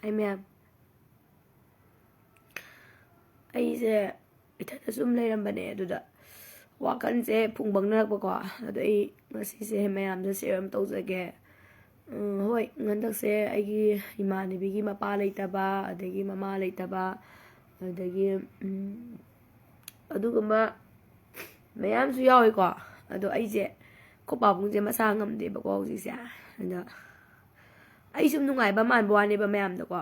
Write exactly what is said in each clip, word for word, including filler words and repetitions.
ꯑꯩ ꯃꯌꯥꯝ, ꯑꯩꯁꯦ ꯏꯊꯟꯗ ꯁꯨꯝ ꯂꯩꯔꯝꯕꯅꯦ, ꯑꯗꯨꯗ ꯋꯥꯈꯜꯁꯦ ꯐꯨꯡꯕꯪꯅꯔꯛꯄꯀꯣ꯫ ꯑꯗꯣ ꯑꯩ ꯉꯁꯤꯁꯦ ꯃꯌꯥꯝꯗ ꯁꯤꯌꯔ ꯑꯃ ꯇꯧꯖꯒꯦ꯫ ꯎꯝ, ꯍꯣꯏ, ꯍꯟꯗꯛꯁꯦ ꯑꯩꯒꯤ ꯏꯃꯥꯟꯅꯕꯤꯒꯤ ꯃꯄꯥ ꯂꯩꯇꯕ, ꯑꯗꯒꯤ ꯃꯃꯥ ꯂꯩꯇꯕ, ꯑꯗꯒꯤ, ꯎꯝ, ꯑꯗꯨꯒꯨꯝꯕ ꯃꯌꯥꯝꯁꯨ ꯌꯥꯎꯋꯤꯀꯣ꯫ ꯑꯗꯣ ꯑꯩꯁꯦ, ꯑꯩꯈꯣꯏ ꯄꯥꯕꯨꯡꯁꯦ ꯃꯁꯥ ꯉꯝꯗꯦꯕꯀꯣ ꯍꯧꯖꯤꯛꯁꯦ꯫ ꯑꯗ ꯑꯩ ꯁꯨꯝ ꯅꯨꯡꯉꯥꯏꯕ ꯃꯥꯟꯕ ꯋꯥꯅꯦꯕ ꯃꯌꯥꯝꯗꯀꯣ꯫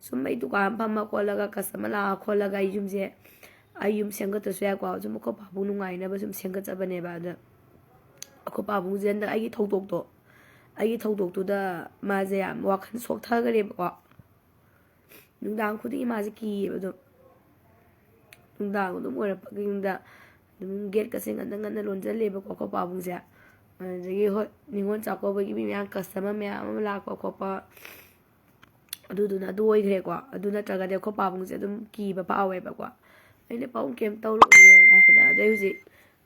ꯁꯨꯝ ꯑꯩ ꯗꯨꯀꯥꯟ ꯐꯝꯃ ꯈꯣꯠꯂꯒ, ꯀꯁꯇꯃꯔ ꯂꯥꯛꯑ ꯈꯣꯠꯂꯒ, ꯑꯩ ꯌꯨꯝꯁꯦ, ꯑꯩ ꯌꯨꯝ ꯁꯦꯝꯒꯠꯇ꯭ꯔꯁꯨ ꯌꯥꯏꯀꯣ꯫ ꯁꯨꯝ ꯑꯩꯈꯣꯏ ꯄꯥꯕꯨꯡ ꯅꯨꯡꯉꯥꯏꯅꯕ ꯁꯨꯝ ꯁꯦꯝꯒꯠꯆꯕꯅꯦꯕ꯫ ꯑꯗ ꯑꯩꯈꯣꯏ ꯄꯥꯕꯨꯡꯁꯦ ꯍꯟꯗꯛ ꯑꯩꯒꯤ ꯊꯧꯗꯣꯛꯇꯣ, ꯑꯩꯒꯤ ꯊꯧꯗꯣꯛꯇꯨꯗ ꯃꯥꯁꯦ ꯌꯥꯝ ꯋꯥꯈꯜ ꯁꯣꯛꯊꯈ꯭ꯔꯦꯕꯀꯣ꯫ ꯅꯨꯡꯗꯥꯡ ꯈꯨꯗꯤꯡꯒꯤ ꯃꯥꯁꯦ ꯀꯤꯌꯦꯕ ꯑꯗꯨꯝ꯫ ꯅꯨꯡꯗꯥꯡ ꯑꯗꯨꯝ ꯑꯣꯏꯔꯛꯄꯒꯤꯗ ꯑꯗꯨꯝ ꯒꯦꯠꯀꯁꯦ ꯉꯟꯅ ꯉꯟꯅ ꯂꯣꯟꯁꯤꯜꯂꯦꯕꯀꯣ ꯑꯩꯈꯣꯏ ꯄꯥꯕꯨꯡꯁꯦ꯫ ꯑꯗꯒꯤ ꯍꯣꯏ, ꯅꯤꯉꯣꯜ ꯆꯥꯛꯀꯧꯕꯒꯤ ꯃꯤ ꯃꯌꯥꯝ, ꯀꯁꯇꯃꯔ ꯃꯌꯥꯝ ꯑꯃ ꯂꯥꯛꯄ ꯈꯣꯠꯄ, ꯑꯗꯨꯗꯨꯅ ꯑꯗꯨ ꯑꯣꯏꯈ꯭ꯔꯦꯀꯣ꯫ ꯑꯗꯨ ꯅꯠꯇ꯭ꯔꯒꯗꯤ ꯑꯩꯈꯣꯏ ꯄꯥꯕꯨꯡꯁꯦ ꯑꯗꯨꯝ ꯀꯤꯕ ꯐꯥꯎꯋꯦꯕꯀꯣ꯫ ꯑꯩꯅ, "ꯄꯥꯕꯨꯡ ꯀꯩꯝ ꯇꯧꯔꯣꯏꯌꯦꯅ" ꯍꯥꯏꯅ꯫ ꯑꯗꯩ ꯍꯧꯖꯤꯛ,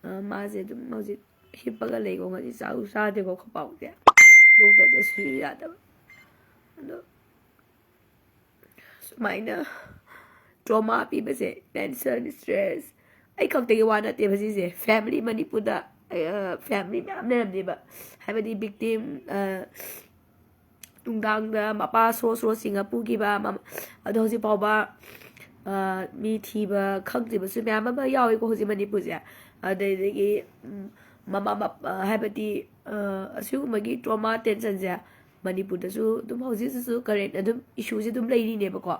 ꯑ, ꯃꯥꯁꯦ ꯑꯗꯨꯝ ꯍꯧꯖꯤꯛ ꯍꯤꯞꯄꯒ ꯂꯩꯀꯣ꯫ ꯉꯁꯤ ꯆꯥꯛꯁꯨ ꯆꯥꯗꯦꯀꯣ ꯑꯩꯈꯣꯏ ꯄꯥꯕꯨꯡꯁꯦ꯫ ꯗꯣꯛꯇꯔ ꯆꯠꯁꯨ ꯌꯥꯗꯕ꯫ ꯑꯗꯣ ꯁꯨꯃꯥꯏꯅ ꯇ꯭ꯔꯣꯃꯥ ꯄꯤꯕꯁꯦ, ꯇꯦꯟꯁꯟ, ꯁ꯭ꯇ꯭ꯔꯦꯁ, ꯑꯩ ꯈꯛꯇꯒꯤ ꯋꯥ ꯅꯠꯇꯦꯕ ꯁꯤꯁꯦ꯫ ꯐꯦꯃꯤꯂꯤ ꯃꯅꯤꯄꯨꯔꯗ, ꯑ, ꯐꯦꯃꯤꯂꯤ ꯃꯌꯥꯝ ꯂꯩꯔꯝꯅꯦꯕ꯫ ꯍꯥꯏꯕꯗꯤ ꯚꯤꯛꯇꯤꯝ, ꯑ, ꯅꯨꯡꯗꯥꯡꯗ ꯃꯄꯥ ꯁꯣꯔ ꯁꯣꯔ ꯆꯤꯡꯉ ꯄꯨꯈꯤꯕ, ꯃꯝ-, ꯑꯗꯣ ꯍꯧꯖꯤꯛ ꯐꯥꯎꯕ, ꯑ, ꯃꯤ ꯊꯤꯕ ꯈꯪꯗ꯭ꯔꯤꯕꯁꯨ ꯃꯌꯥꯝ ꯑꯃ ꯌꯥꯎꯋꯤꯀꯣ ꯍꯧꯖꯤꯛ ꯃꯅꯤꯄꯨꯔꯁꯦ꯫ ꯑꯗꯩꯗꯒꯤ, ꯎꯝ, ꯃꯃꯥ ꯃꯄꯥ, ꯍꯥꯏꯕꯗꯤ, ꯑ, ꯑꯁꯤꯒꯨꯝꯕꯒꯤ ꯇ꯭ꯔꯣꯃꯥ ꯇꯦꯟꯁꯟꯁꯦ ꯃꯅꯤꯄꯨꯔꯗꯁꯨ ꯑꯗꯨꯝ ꯍꯧꯖꯤꯛ ꯍꯧꯖꯤꯛꯁꯨ ꯀꯔꯦꯟ ꯑꯗꯨꯝ ꯏꯁꯨꯁꯦ ꯑꯗꯨꯝ ꯂꯩꯔꯤꯅꯦꯕꯀꯣ꯫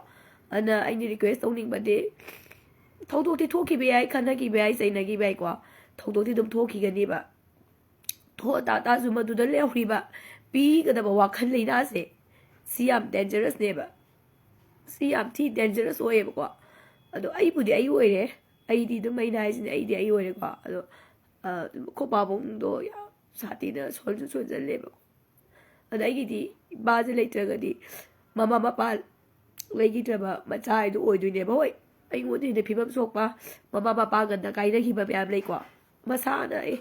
ꯑꯗꯨꯅ ꯑꯩꯅ ꯔꯤꯀ꯭ꯋꯦꯁ ꯇꯧꯅꯤꯡꯕꯗꯤ, ꯊꯧꯗꯣꯛꯇꯤ ꯊꯣꯛꯈꯤꯕ ꯌꯥꯏ, ꯈꯠꯅꯈꯤꯕ ꯌꯥꯏ, ꯆꯩꯅꯈꯤꯕ ꯌꯥꯏꯀꯣ, ꯊꯧꯗꯣꯛꯇꯤ ꯑꯗꯨꯝ ꯊꯣꯛꯈꯤꯒꯅꯦꯕ꯫ ꯊꯣꯛꯑ ꯇꯥ ꯇꯥꯔꯁꯨ ꯃꯗꯨꯗ ꯂꯩꯍꯧꯔꯤꯕ ꯄꯤꯒꯗꯕ ꯋꯥꯈꯜ ꯂꯩꯅꯥꯁꯦ, ꯁꯤ ꯌꯥꯝ ꯗꯦꯟꯖꯔꯁꯅꯦꯕ꯫ ꯁꯤ ꯌꯥꯝ ꯊꯤ ꯗꯦꯟꯖꯔꯁ ꯑꯣꯏꯌꯦꯕꯀꯣ꯫ ꯑꯗꯣ ꯑꯩꯕꯨꯗꯤ ꯑꯩ ꯑꯣꯏꯔꯦ, ꯑꯩꯗꯤ ꯑꯗꯨꯝ, ꯑꯩꯅ ꯍꯥꯏꯁꯤꯅꯦ, ꯑꯩꯗꯤ ꯑꯩ ꯑꯣꯏꯔꯦꯀꯣ꯫ ꯑꯗꯣ, ꯑ, ꯑꯗꯨꯝ ꯑꯩꯈꯣꯏ ꯄꯥꯕꯨꯡꯗꯣ ꯌꯥꯝ ꯁꯥꯊꯤꯅ ꯁꯣꯟꯁꯨ ꯁꯣꯟꯖꯜꯂꯦꯕ꯫ ꯑꯗ ꯑꯩꯒꯤꯗꯤ ꯏꯄꯥꯁꯦ ꯂꯩꯇ꯭ꯔꯒꯗꯤ ꯃꯃꯥ ꯃꯄꯥ ꯂꯩꯈꯤꯗ꯭ꯔꯕ ꯃꯆꯥ ꯍꯥꯏꯗꯣ ꯑꯣꯏꯗꯣꯏꯅꯦꯕ꯫ ꯍꯣꯏ, ꯑꯩꯉꯣꯟꯗ ꯍꯦꯟꯅ ꯐꯤꯕꯝ ꯁꯣꯛꯄ, ꯃꯃꯥ ꯃꯄꯥ ꯉꯟꯅ ꯀꯥꯏꯅꯈꯤꯕ ꯃꯌꯥꯝ ꯂꯩꯀꯣ꯫ ꯃꯁꯥꯅ, ꯑꯦ,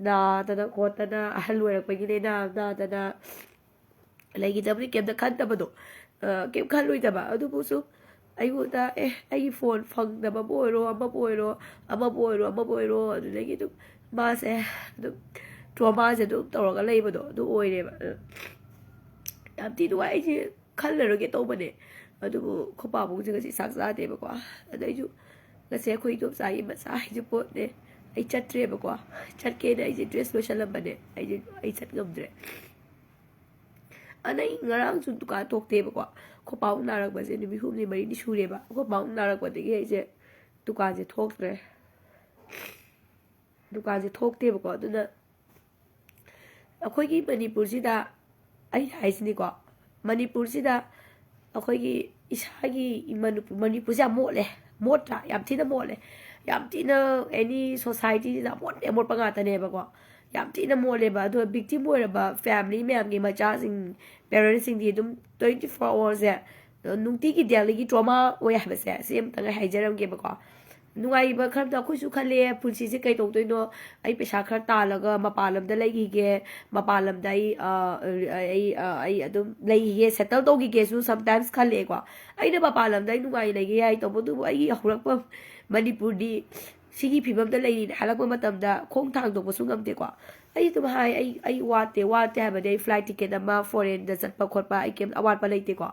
ꯅꯥꯗꯅ ꯈꯣꯠꯇꯅ, ꯑꯍꯜ ꯑꯣꯏꯔꯛꯄꯒꯤ ꯂꯥꯏꯅꯥ ꯅꯥꯗꯅ, ꯂꯩꯈꯤꯗꯕꯅꯤ, ꯀꯩꯝꯇ ꯈꯟꯗꯕꯗꯣ꯫ ꯑ, ꯀꯩꯝ ꯈꯜꯂꯣꯏꯗꯕ꯫ ꯑꯗꯨꯕꯨ ꯁꯨꯝ ꯑꯩꯉꯣꯟꯗ, ꯑꯦ, ꯑꯩꯒꯤ ꯐꯣꯟ ꯐꯪꯗꯕꯕꯨ ꯑꯣꯏꯔꯣ, ꯑꯃꯕꯨ ꯑꯣꯏꯔꯣ, ꯑꯃꯕꯨ ꯑꯣꯏꯔꯣ, ꯑꯃꯕꯨ ꯑꯣꯏꯔꯣ, ꯑꯗꯨꯗꯒꯤ ꯑꯗꯨꯝ ꯃꯥꯁꯦ ꯑꯗꯨꯝ ꯇ꯭ꯔꯣꯃꯥꯁꯦ ꯑꯗꯨꯝ ꯇꯧꯔꯒ ꯂꯩꯕꯗꯣ ꯑꯗꯨ ꯑꯣꯏꯔꯦꯕ꯫ ꯑꯗꯨ ꯌꯥꯝ ꯊꯤ ꯅꯨꯡꯉꯥꯏ꯫ ꯑꯩꯁꯦ ꯈꯜꯂꯔꯣꯏꯒꯦ ꯇꯧꯕꯅꯦ, ꯑꯗꯨꯕꯨ ꯑꯩꯈꯣꯏ ꯄꯥꯕꯨꯡꯁꯦ ꯉꯁꯤ ꯆꯥꯛ ꯆꯥꯗꯦꯕꯀꯣ꯫ ꯑꯗ ꯑꯩꯁꯨ ꯉꯁꯤ ꯑꯩꯈꯣꯏ ꯏꯗꯣꯝꯆꯥꯒꯤ ꯃꯆꯥ ꯍꯥꯏꯁꯦ ꯄꯣꯠꯅꯦ, ꯑꯩ ꯆꯠꯇ꯭ꯔꯦꯕꯀꯣ꯫ ꯆꯠꯀꯦꯅ ꯑꯩꯁꯦ ꯗ꯭ꯔꯦꯁ ꯂꯣꯏꯁꯜꯂꯝꯕꯅꯦ, ꯑꯩꯁꯦ ꯑꯩ ꯆꯠ ꯉꯝꯗ꯭ꯔꯦ꯫ ꯑꯗ ꯑꯩ ꯉꯔꯥꯡꯁꯨ ꯗꯨꯀꯥꯟ ꯊꯣꯛꯇꯦꯕꯀꯣ꯫ ꯑꯩꯈꯣꯏ ꯄꯥꯕꯨꯡ ꯅꯥꯔꯛꯄꯁꯦ ꯅꯨꯃꯤꯠ ꯍꯨꯝꯅꯤ ꯃꯔꯤꯅꯤ ꯁꯨꯔꯦꯕ꯫ ꯑꯩꯈꯣꯏ ꯄꯥꯕꯨꯡ ꯅꯥꯔꯛꯄꯗꯒꯤ ꯑꯩꯁꯦ ꯗꯨꯀꯥꯟꯁꯦ ꯊꯣꯛꯇ꯭ꯔꯦ꯫ ꯗꯨꯀꯥꯟꯁꯦ ꯊꯣꯛꯇꯦꯕꯀꯣ꯫ ꯑꯗꯨꯅ ꯑꯩꯈꯣꯏꯒꯤ ꯃꯅꯤꯄꯨꯔꯁꯤꯗ, ꯑꯩ ꯍꯥꯏꯁꯤꯅꯤꯀꯣ, ꯃꯅꯤꯄꯨꯔꯁꯤꯗ ꯑꯩꯈꯣꯏꯒꯤ ꯏꯁꯥꯒꯤ ꯃꯅꯤꯄꯨꯔ, ꯃꯅꯤꯄꯨꯔꯁꯦ ꯌꯥꯝ ꯃꯣꯠꯂꯦ, ꯃꯣꯠꯇ꯭ꯔꯥ? ꯌꯥꯝ ꯊꯤꯅ ꯃꯣꯠꯂꯦ꯫ ꯌꯥꯝ ꯊꯤꯅ ꯑꯦꯅꯤ ꯁꯣꯁꯥꯏꯇꯤꯁꯤꯗ ꯑꯃꯣꯠ ꯑꯃꯣꯠꯄ ꯉꯥꯛꯇꯅꯦꯕꯀꯣ꯫ ꯌꯥꯝ ꯊꯤꯅ ꯃꯣꯠꯂꯦꯕ꯫ ꯑꯗꯨꯒ ꯕꯤꯛꯇꯤꯝ ꯑꯣꯏꯔꯕ ꯐꯦꯃꯤꯂꯤ ꯃꯌꯥꯝꯒꯤ ꯃꯆꯥꯁꯤꯡ, ꯄꯦꯔꯦꯟꯁꯁꯤꯡꯗꯤ ꯑꯗꯨꯝ ꯇ꯭ꯋꯦꯟꯇꯤ ꯐꯣꯔ ꯑꯋꯥꯔꯁꯦ ꯅꯨꯡꯇꯤꯒꯤ ꯗꯦꯂꯤꯒꯤ ꯇ꯭ꯔꯣꯃꯥ ꯑꯣꯏ ꯍꯥꯏꯕꯁꯦ ꯁꯤ ꯑꯝꯇꯪ ꯑꯩ ꯍꯥꯏꯖꯔꯝꯒꯦꯕꯀꯣ꯫ ꯅꯨꯡꯉꯥꯏꯕ ꯈꯔꯗ ꯑꯩꯈꯣꯏꯁꯨ ꯈꯜꯂꯦ, ꯄꯨꯟꯁꯤꯁꯦ ꯀꯩ ꯇꯧꯗꯣꯏꯅꯣ? ꯑꯩ ꯄꯩꯁꯥ ꯈꯔ ꯇꯥꯜꯂꯒ ꯃꯄꯥꯟ ꯂꯝꯗ ꯂꯩꯈꯤꯒꯦ, ꯃꯄꯥꯟ ꯂꯝꯗ ꯑꯩ, ꯑ, ꯑꯩ, ꯑ, ꯑꯩ ꯑꯗꯨꯝ ꯂꯩꯈꯤꯒꯦ, ꯁꯦꯇꯜ ꯇꯧꯈꯤꯒꯦꯁꯨ sometimes ꯈꯜꯂꯦꯀꯣ꯫ ꯑꯩꯅ ꯃꯄꯥꯟ ꯂꯝꯗ ꯑꯩ ꯅꯨꯡꯉꯥꯏ ꯂꯩꯒꯦ ꯍꯥꯏ, ꯇꯧꯕꯇꯕꯨ ꯑꯩꯒꯤ ꯍꯧꯔꯛꯐꯝ ꯃꯅꯤꯄꯨꯔꯗꯤ ꯁꯤꯒꯤ ꯐꯤꯕꯝꯗ ꯂꯩꯔꯤꯅꯦ ꯍꯥꯏꯔꯛꯄ ꯃꯇꯝꯗ ꯈꯣꯡ ꯊꯥꯡꯗꯣꯛꯄꯁꯨ ꯉꯝꯗꯦꯀꯣ꯫ ꯑꯩ ꯑꯗꯨꯝ ꯍꯥꯏ, ꯑꯩ, ꯑꯩ ꯋꯥꯠꯇꯦ, ꯋꯥꯠꯇꯦ ꯍꯥꯏꯕꯗꯤ ꯑꯩ ꯐ꯭ꯂꯥꯏꯠ ꯇꯤꯀꯦꯠ ꯑꯃ ꯐꯣꯔꯦꯟꯗ ꯆꯠꯄ ꯈꯣꯠꯄ ꯑꯩ ꯀꯩꯝ ꯑꯋꯥꯠꯄ ꯂꯩꯇꯦꯀꯣ꯫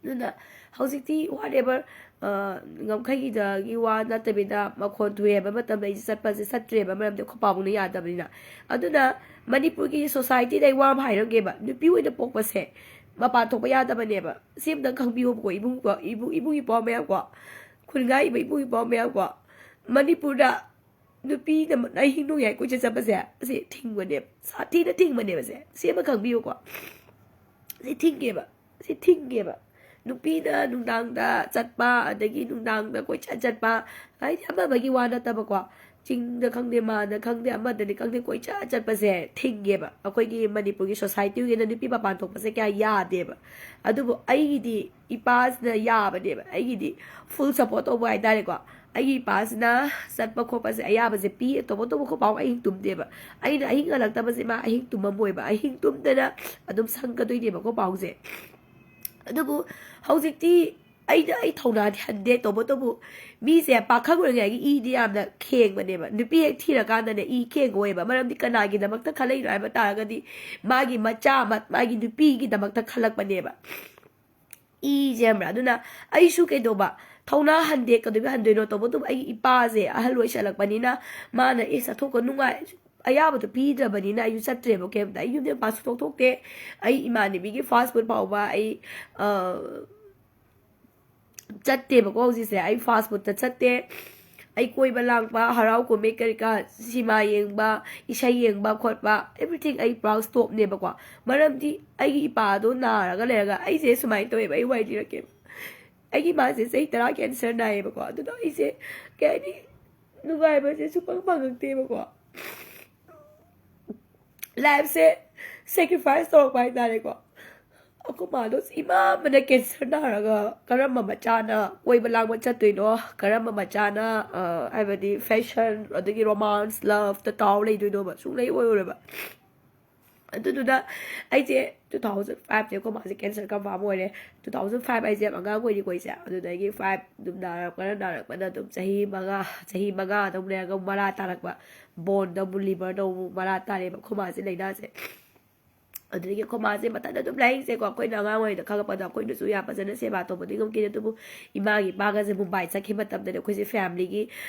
ꯑꯗꯨꯅ ꯍꯧꯖꯤꯛꯇꯤ whatever, ꯑ, ꯉꯝꯈꯩꯒꯤꯗꯒꯤ ꯋꯥ ꯅꯠꯇꯕꯤꯗ ꯃꯈꯣꯟ ꯊꯣꯛꯑꯦ ꯍꯥꯏꯕ ꯃꯇꯝꯗ ꯑꯩꯁꯦ ꯆꯠꯄꯁꯦ ꯆꯠꯇ꯭ꯔꯦꯕ, ꯃꯔꯝꯗꯤ ꯑꯩꯈꯣꯏ ꯄꯥꯕꯨꯡꯅ ꯌꯥꯗꯕꯅꯤꯅ꯫ ꯑꯗꯨꯅ ꯃꯅꯤꯄꯨꯔꯒꯤ ꯁꯣꯁꯥꯏꯇꯤꯗ ꯑꯩ ꯋꯥ ꯑꯃ ꯍꯥꯏꯔꯝꯒꯦꯕ, ꯅꯨꯄꯤ ꯑꯣꯏꯅ ꯄꯣꯛꯄꯁꯦ ꯃꯄꯥꯟ ꯊꯣꯛꯄ ꯌꯥꯗꯕꯅꯦꯕ꯫ ꯁꯤ ꯑꯝꯇꯪ ꯈꯪꯕꯤꯌꯣꯕꯀꯣ, ꯏꯕꯨꯡ, ꯏꯕꯨꯡ, ꯏꯕꯨꯡ ꯏꯄ꯭ꯋꯥ ꯃꯌꯥꯝ ꯀꯣ, ꯈꯨꯟꯒꯥꯏꯕ ꯏꯕꯨꯡ ꯏꯄ꯭ꯋꯥ ꯃꯌꯥꯝ ꯀꯣ, ꯃꯅꯤꯄꯨꯔꯗ ꯅꯨꯄꯤꯅ ꯃ-, ꯑꯍꯤꯡ ꯅꯣꯡꯌꯥꯏ ꯀꯣꯏꯆꯠ ꯆꯠꯄꯁꯦ, ꯑꯁꯤ ꯊꯤꯡꯕꯅꯦꯕ, ꯁꯥꯊꯤꯅ ꯊꯤꯡꯕꯅꯦꯕ꯫ ꯁꯦ, ꯁꯤ ꯑꯃ ꯈꯪꯕꯤꯌꯨꯀꯣ, ꯁꯤ ꯊꯤꯡꯒꯦꯕ, ꯁꯤ ꯊꯤꯡꯒꯦꯕ꯫ ꯅꯨꯄꯤꯅ ꯅꯨꯡꯗꯥꯡꯗ ꯆꯠꯄ, ꯑꯗꯒꯤ ꯅꯨꯡꯗꯥꯡꯗ ꯀꯣꯏꯆꯠ ꯆꯠꯄ, ꯍꯥꯏꯗꯤ ꯑꯃ ꯑꯃꯒꯤ ꯋꯥ ꯅꯠꯇꯕꯀꯣ, ꯆꯤꯡꯗ ꯈꯪꯗꯦ, ꯃꯥꯗ ꯈꯪꯗꯦ, ꯑꯃꯗꯅꯤ ꯈꯪꯗꯦ, ꯀꯣꯏꯆꯠ ꯆꯠꯄꯁꯦ ꯊꯤꯡꯒꯦꯕ꯫ ꯑꯩꯈꯣꯏꯒꯤ ꯃꯅꯤꯄꯨꯔꯒꯤ ꯁꯣꯁꯥꯏꯇꯤꯒꯤꯅ ꯅꯨꯄꯤ ꯃꯄꯥꯟ ꯊꯣꯛꯄꯁꯦ ꯀꯌꯥ ꯌꯥꯗꯦꯕ꯫ ꯑꯗꯨꯕꯨ ꯑꯩꯒꯤꯗꯤ ꯏꯄꯥꯁꯤꯅ ꯌꯥꯕꯅꯦꯕ, ꯑꯩꯒꯤꯗꯤ ꯐꯨꯜ ꯁꯞꯄꯣꯔꯠ ꯇꯧꯕ ꯍꯥꯏꯇꯥꯔꯦꯀꯣ꯫ ꯑꯩꯒꯤ ꯏꯄꯥꯁꯤꯅ ꯆꯠꯄ ꯈꯣꯠꯄꯁꯦ ꯑꯌꯥꯕꯁꯦ ꯄꯤ꯫ ꯇꯧꯕꯇꯕꯨ ꯑꯩꯈꯣꯏ ꯄꯥꯎ ꯑꯍꯤꯡ ꯇꯨꯝꯗꯦꯕ꯫ ꯑꯩꯅ ꯑꯍꯤꯡ ꯍꯜꯂꯛꯇꯕꯁꯦ ꯃꯥ ꯑꯍꯤꯡ ꯇꯨꯝꯃꯝꯃꯣꯏꯕ꯫ ꯑꯍꯤꯡ ꯇꯨꯝꯗꯅ ꯑꯗꯨꯝ ꯁꯪꯒꯗꯣꯏꯅꯦꯕ ꯑꯩꯈꯣꯏ ꯄꯥꯎꯁꯦ꯫ ꯑꯗꯨꯕꯨ ꯍꯧꯖꯤꯛꯇꯤ ꯑꯩꯅ ꯑꯩ ꯊꯧꯅꯥꯗꯤ ꯍꯟꯗꯦ꯫ ꯇꯧꯕꯇꯕꯨ ꯃꯤꯁꯦ ꯄꯥꯈꯪ ꯑꯣꯏꯔꯤꯉꯩꯒꯤ ꯏꯗꯤ ꯌꯥꯝꯅ ꯈꯦꯡꯕꯅꯦꯕ꯫ ꯅꯨꯄꯤ ꯍꯦꯛ ꯊꯤꯔꯀꯥꯟꯗꯅꯦ ꯏ ꯈꯦꯡꯕ ꯑꯣꯏꯌꯦꯕ꯫ ꯃꯔꯝꯗꯤ ꯀꯅꯥꯒꯤꯗꯃꯛꯇ ꯈꯜꯂꯛꯏꯅꯣ ꯍꯥꯏꯕ ꯇꯥꯔꯒꯗꯤ ꯃꯥꯒꯤ ꯃꯆꯥ ꯑꯃ, ꯃꯥꯒꯤ ꯅꯨꯄꯤꯒꯤꯗꯃꯛꯇ ꯈꯜꯂꯛꯄꯅꯦꯕ꯫ ꯏꯁꯦ ꯈꯪꯕ꯭ꯔꯥ? ꯑꯗꯨꯅ ꯑꯩꯁꯨ ꯀꯩꯗꯧꯕ, ꯊꯧꯅꯥ ꯍꯟꯗꯦ꯫ ꯀꯩꯗꯧꯕ ꯍꯟꯗꯣꯏꯅꯣ? ꯇꯧꯕꯇꯕꯨ ꯑꯩꯒꯤ ꯏꯄꯥꯁꯦ ꯑꯍꯜ ꯑꯣꯏꯁꯜꯂꯛꯄꯅꯤꯅ ꯃꯥꯅ ꯑꯦ ꯆꯠꯊꯣꯛꯀ ꯅꯨꯡꯉꯥꯏ, ꯑꯌꯥꯕꯗꯣ ꯄꯤꯗ꯭ꯔꯕꯅꯤꯅ ꯑꯩꯁꯨ ꯆꯠꯇ꯭ꯔꯦꯕ ꯀꯩꯝꯇ꯫ ꯑꯩ ꯌꯨꯝꯗ ꯃꯄꯥꯟ ꯁꯨꯡꯊꯣꯛ ꯊꯣꯛꯇꯦ꯫ ꯑꯩ ꯏꯃꯥꯟꯅꯕꯤꯒꯤ ꯐꯥꯁ ꯐꯨꯗ ꯐꯥꯎꯕ ꯑꯩ ꯑ, ꯆꯠꯇꯦꯕꯀꯣ꯫ ꯍꯧꯖꯤꯛꯁꯦ ꯑꯩ ꯐꯥꯁ ꯐꯨꯗꯇ ꯆꯠꯇꯦ꯫ ꯑꯩ ꯀꯣꯏꯕ ꯂꯥꯡꯕ, ꯍꯔꯥꯎ ꯀꯨꯝꯍꯩ ꯀꯔꯤ ꯀꯔꯥ, ꯁꯤꯃꯥ ꯌꯦꯡꯕ, ꯏꯁꯩ ꯌꯦꯡꯕ ꯈꯣꯠꯄ, ꯑꯦꯕ꯭ꯔꯤꯊꯤꯡ ꯑꯩ ꯄꯨꯔꯥ ꯁ꯭ꯇꯣꯞꯅꯦꯕꯀꯣ꯫ ꯃꯔꯝꯗꯤ ꯑꯩꯒꯤ ꯏꯄꯥꯗꯣ ꯅꯥꯔꯒ ꯂꯩꯔꯒ, ꯑꯩꯁꯦ ꯁꯨꯃꯥꯏꯅ ꯇꯧꯋꯦꯕ, ꯑꯩ ꯋꯥꯔꯤ ꯂꯤꯔꯛꯀꯦ꯫ ꯑꯩꯒꯤ ꯏꯃꯥꯁꯦ ꯆꯍꯤ ꯇꯔꯥ ꯀꯦꯟꯁꯔ ꯅꯥꯏꯌꯦꯕꯀꯣ꯫ ꯑꯗꯨꯗ ꯑꯩꯁꯦ ꯀꯩ ꯍꯥꯏꯅꯤ, ꯅꯨꯡꯉꯥꯏꯕꯁꯦ ꯁꯨꯡꯐꯪ ꯐꯪꯉꯛꯇꯦꯕꯀꯣ꯫ ꯂꯥꯏꯐꯁꯦ ꯁꯦꯀ꯭ꯔꯤꯐꯥꯏꯁ ꯇꯧꯔꯛꯄ ꯍꯥꯏꯇꯥꯔꯦꯀꯣ꯫ ꯑꯩꯈꯣꯏ ꯃꯥꯗꯣ ꯏꯃꯥ ꯑꯃꯅ ꯀꯦꯟꯁꯔ ꯅꯥꯔꯒ ꯀꯔꯝꯕ ꯃꯆꯥꯅ ꯀꯣꯏꯕ ꯂꯥꯡꯕ ꯆꯠꯇꯣꯏꯅꯣ? ꯀꯔꯝꯕ ꯃꯆꯥꯅ, ꯑ, ꯍꯥꯏꯕꯗꯤ ꯐꯦꯁꯟ ꯑꯗꯒꯤ ꯔꯣꯃꯥꯟꯁ, ꯂꯞꯇ ꯇꯥꯎ ꯂꯩꯗꯣꯏꯅꯣꯕ? ꯁꯨꯡꯂꯩ ꯑꯣꯏꯔꯣꯏꯕ꯫ ꯑꯗꯨꯗꯨꯅ ꯑꯩꯁꯦ two thousand five ꯁꯦ ꯑꯩꯈꯣꯏ ꯃꯥꯁꯦ ꯀꯦꯟꯁꯔ ꯀꯟꯐꯥꯔꯝ ꯑꯣꯏꯔꯦ꯫ Two thousand five ꯑꯩꯁꯦ ꯌꯥꯝ ꯑꯉꯥꯡ ꯑꯣꯏꯔꯤꯀꯣ ꯑꯩꯁꯦ꯫ ꯑꯗꯨꯗꯒꯤ five ꯑꯗꯨꯝ ꯅꯥꯔꯛꯄꯅ ꯅꯥꯔꯛꯄꯅ ꯑꯗꯨꯝ ꯆꯍꯤ ꯃꯉꯥ, ꯆꯍꯤ ꯃꯉꯥ ꯑꯗꯨꯝ ꯂꯩꯔꯒ ꯑꯃꯨꯛ ꯃꯔꯥ ꯇꯥꯔꯛꯄ꯫ ꯕꯣꯟꯗ ꯑꯃꯨꯛ, ꯂꯤꯚꯔꯗ ꯑꯃꯨꯛ ꯃꯔꯥ ꯇꯥꯔꯦꯕ ꯑꯩꯈꯣꯏ ꯃꯥꯁꯦ ꯂꯥꯏꯅꯥꯁꯦ꯫ ꯑꯗꯨꯗꯒꯤ ꯑꯩꯈꯣꯏ ꯃꯥꯁꯦ ꯃꯊꯟꯇ ꯑꯗꯨꯝ ꯂꯥꯏꯌꯦꯡꯁꯦꯀꯣ꯫ ꯑꯩꯈꯣꯏꯅ ꯑꯉꯥꯡ ꯑꯣꯏꯔꯤꯉꯩꯗ ꯈꯪꯉꯛꯄꯗ ꯑꯩꯈꯣꯏꯅꯁꯨ ꯌꯥꯝ ꯐꯖꯅ ꯁꯦꯕꯥ ꯇꯧꯕꯗꯤ ꯉꯝꯈꯤꯗꯦ꯫ ꯑꯗꯨꯕꯨ ꯏꯃꯥꯒꯤ ꯏꯄꯥꯒꯁꯦ ꯃꯨꯝꯕꯥꯏ ꯆꯠꯈꯤꯕ ꯃꯇꯝꯗꯅꯦ ꯑꯩꯈꯣꯏꯁꯦ ꯐꯦꯃꯤꯂꯤꯒꯤ,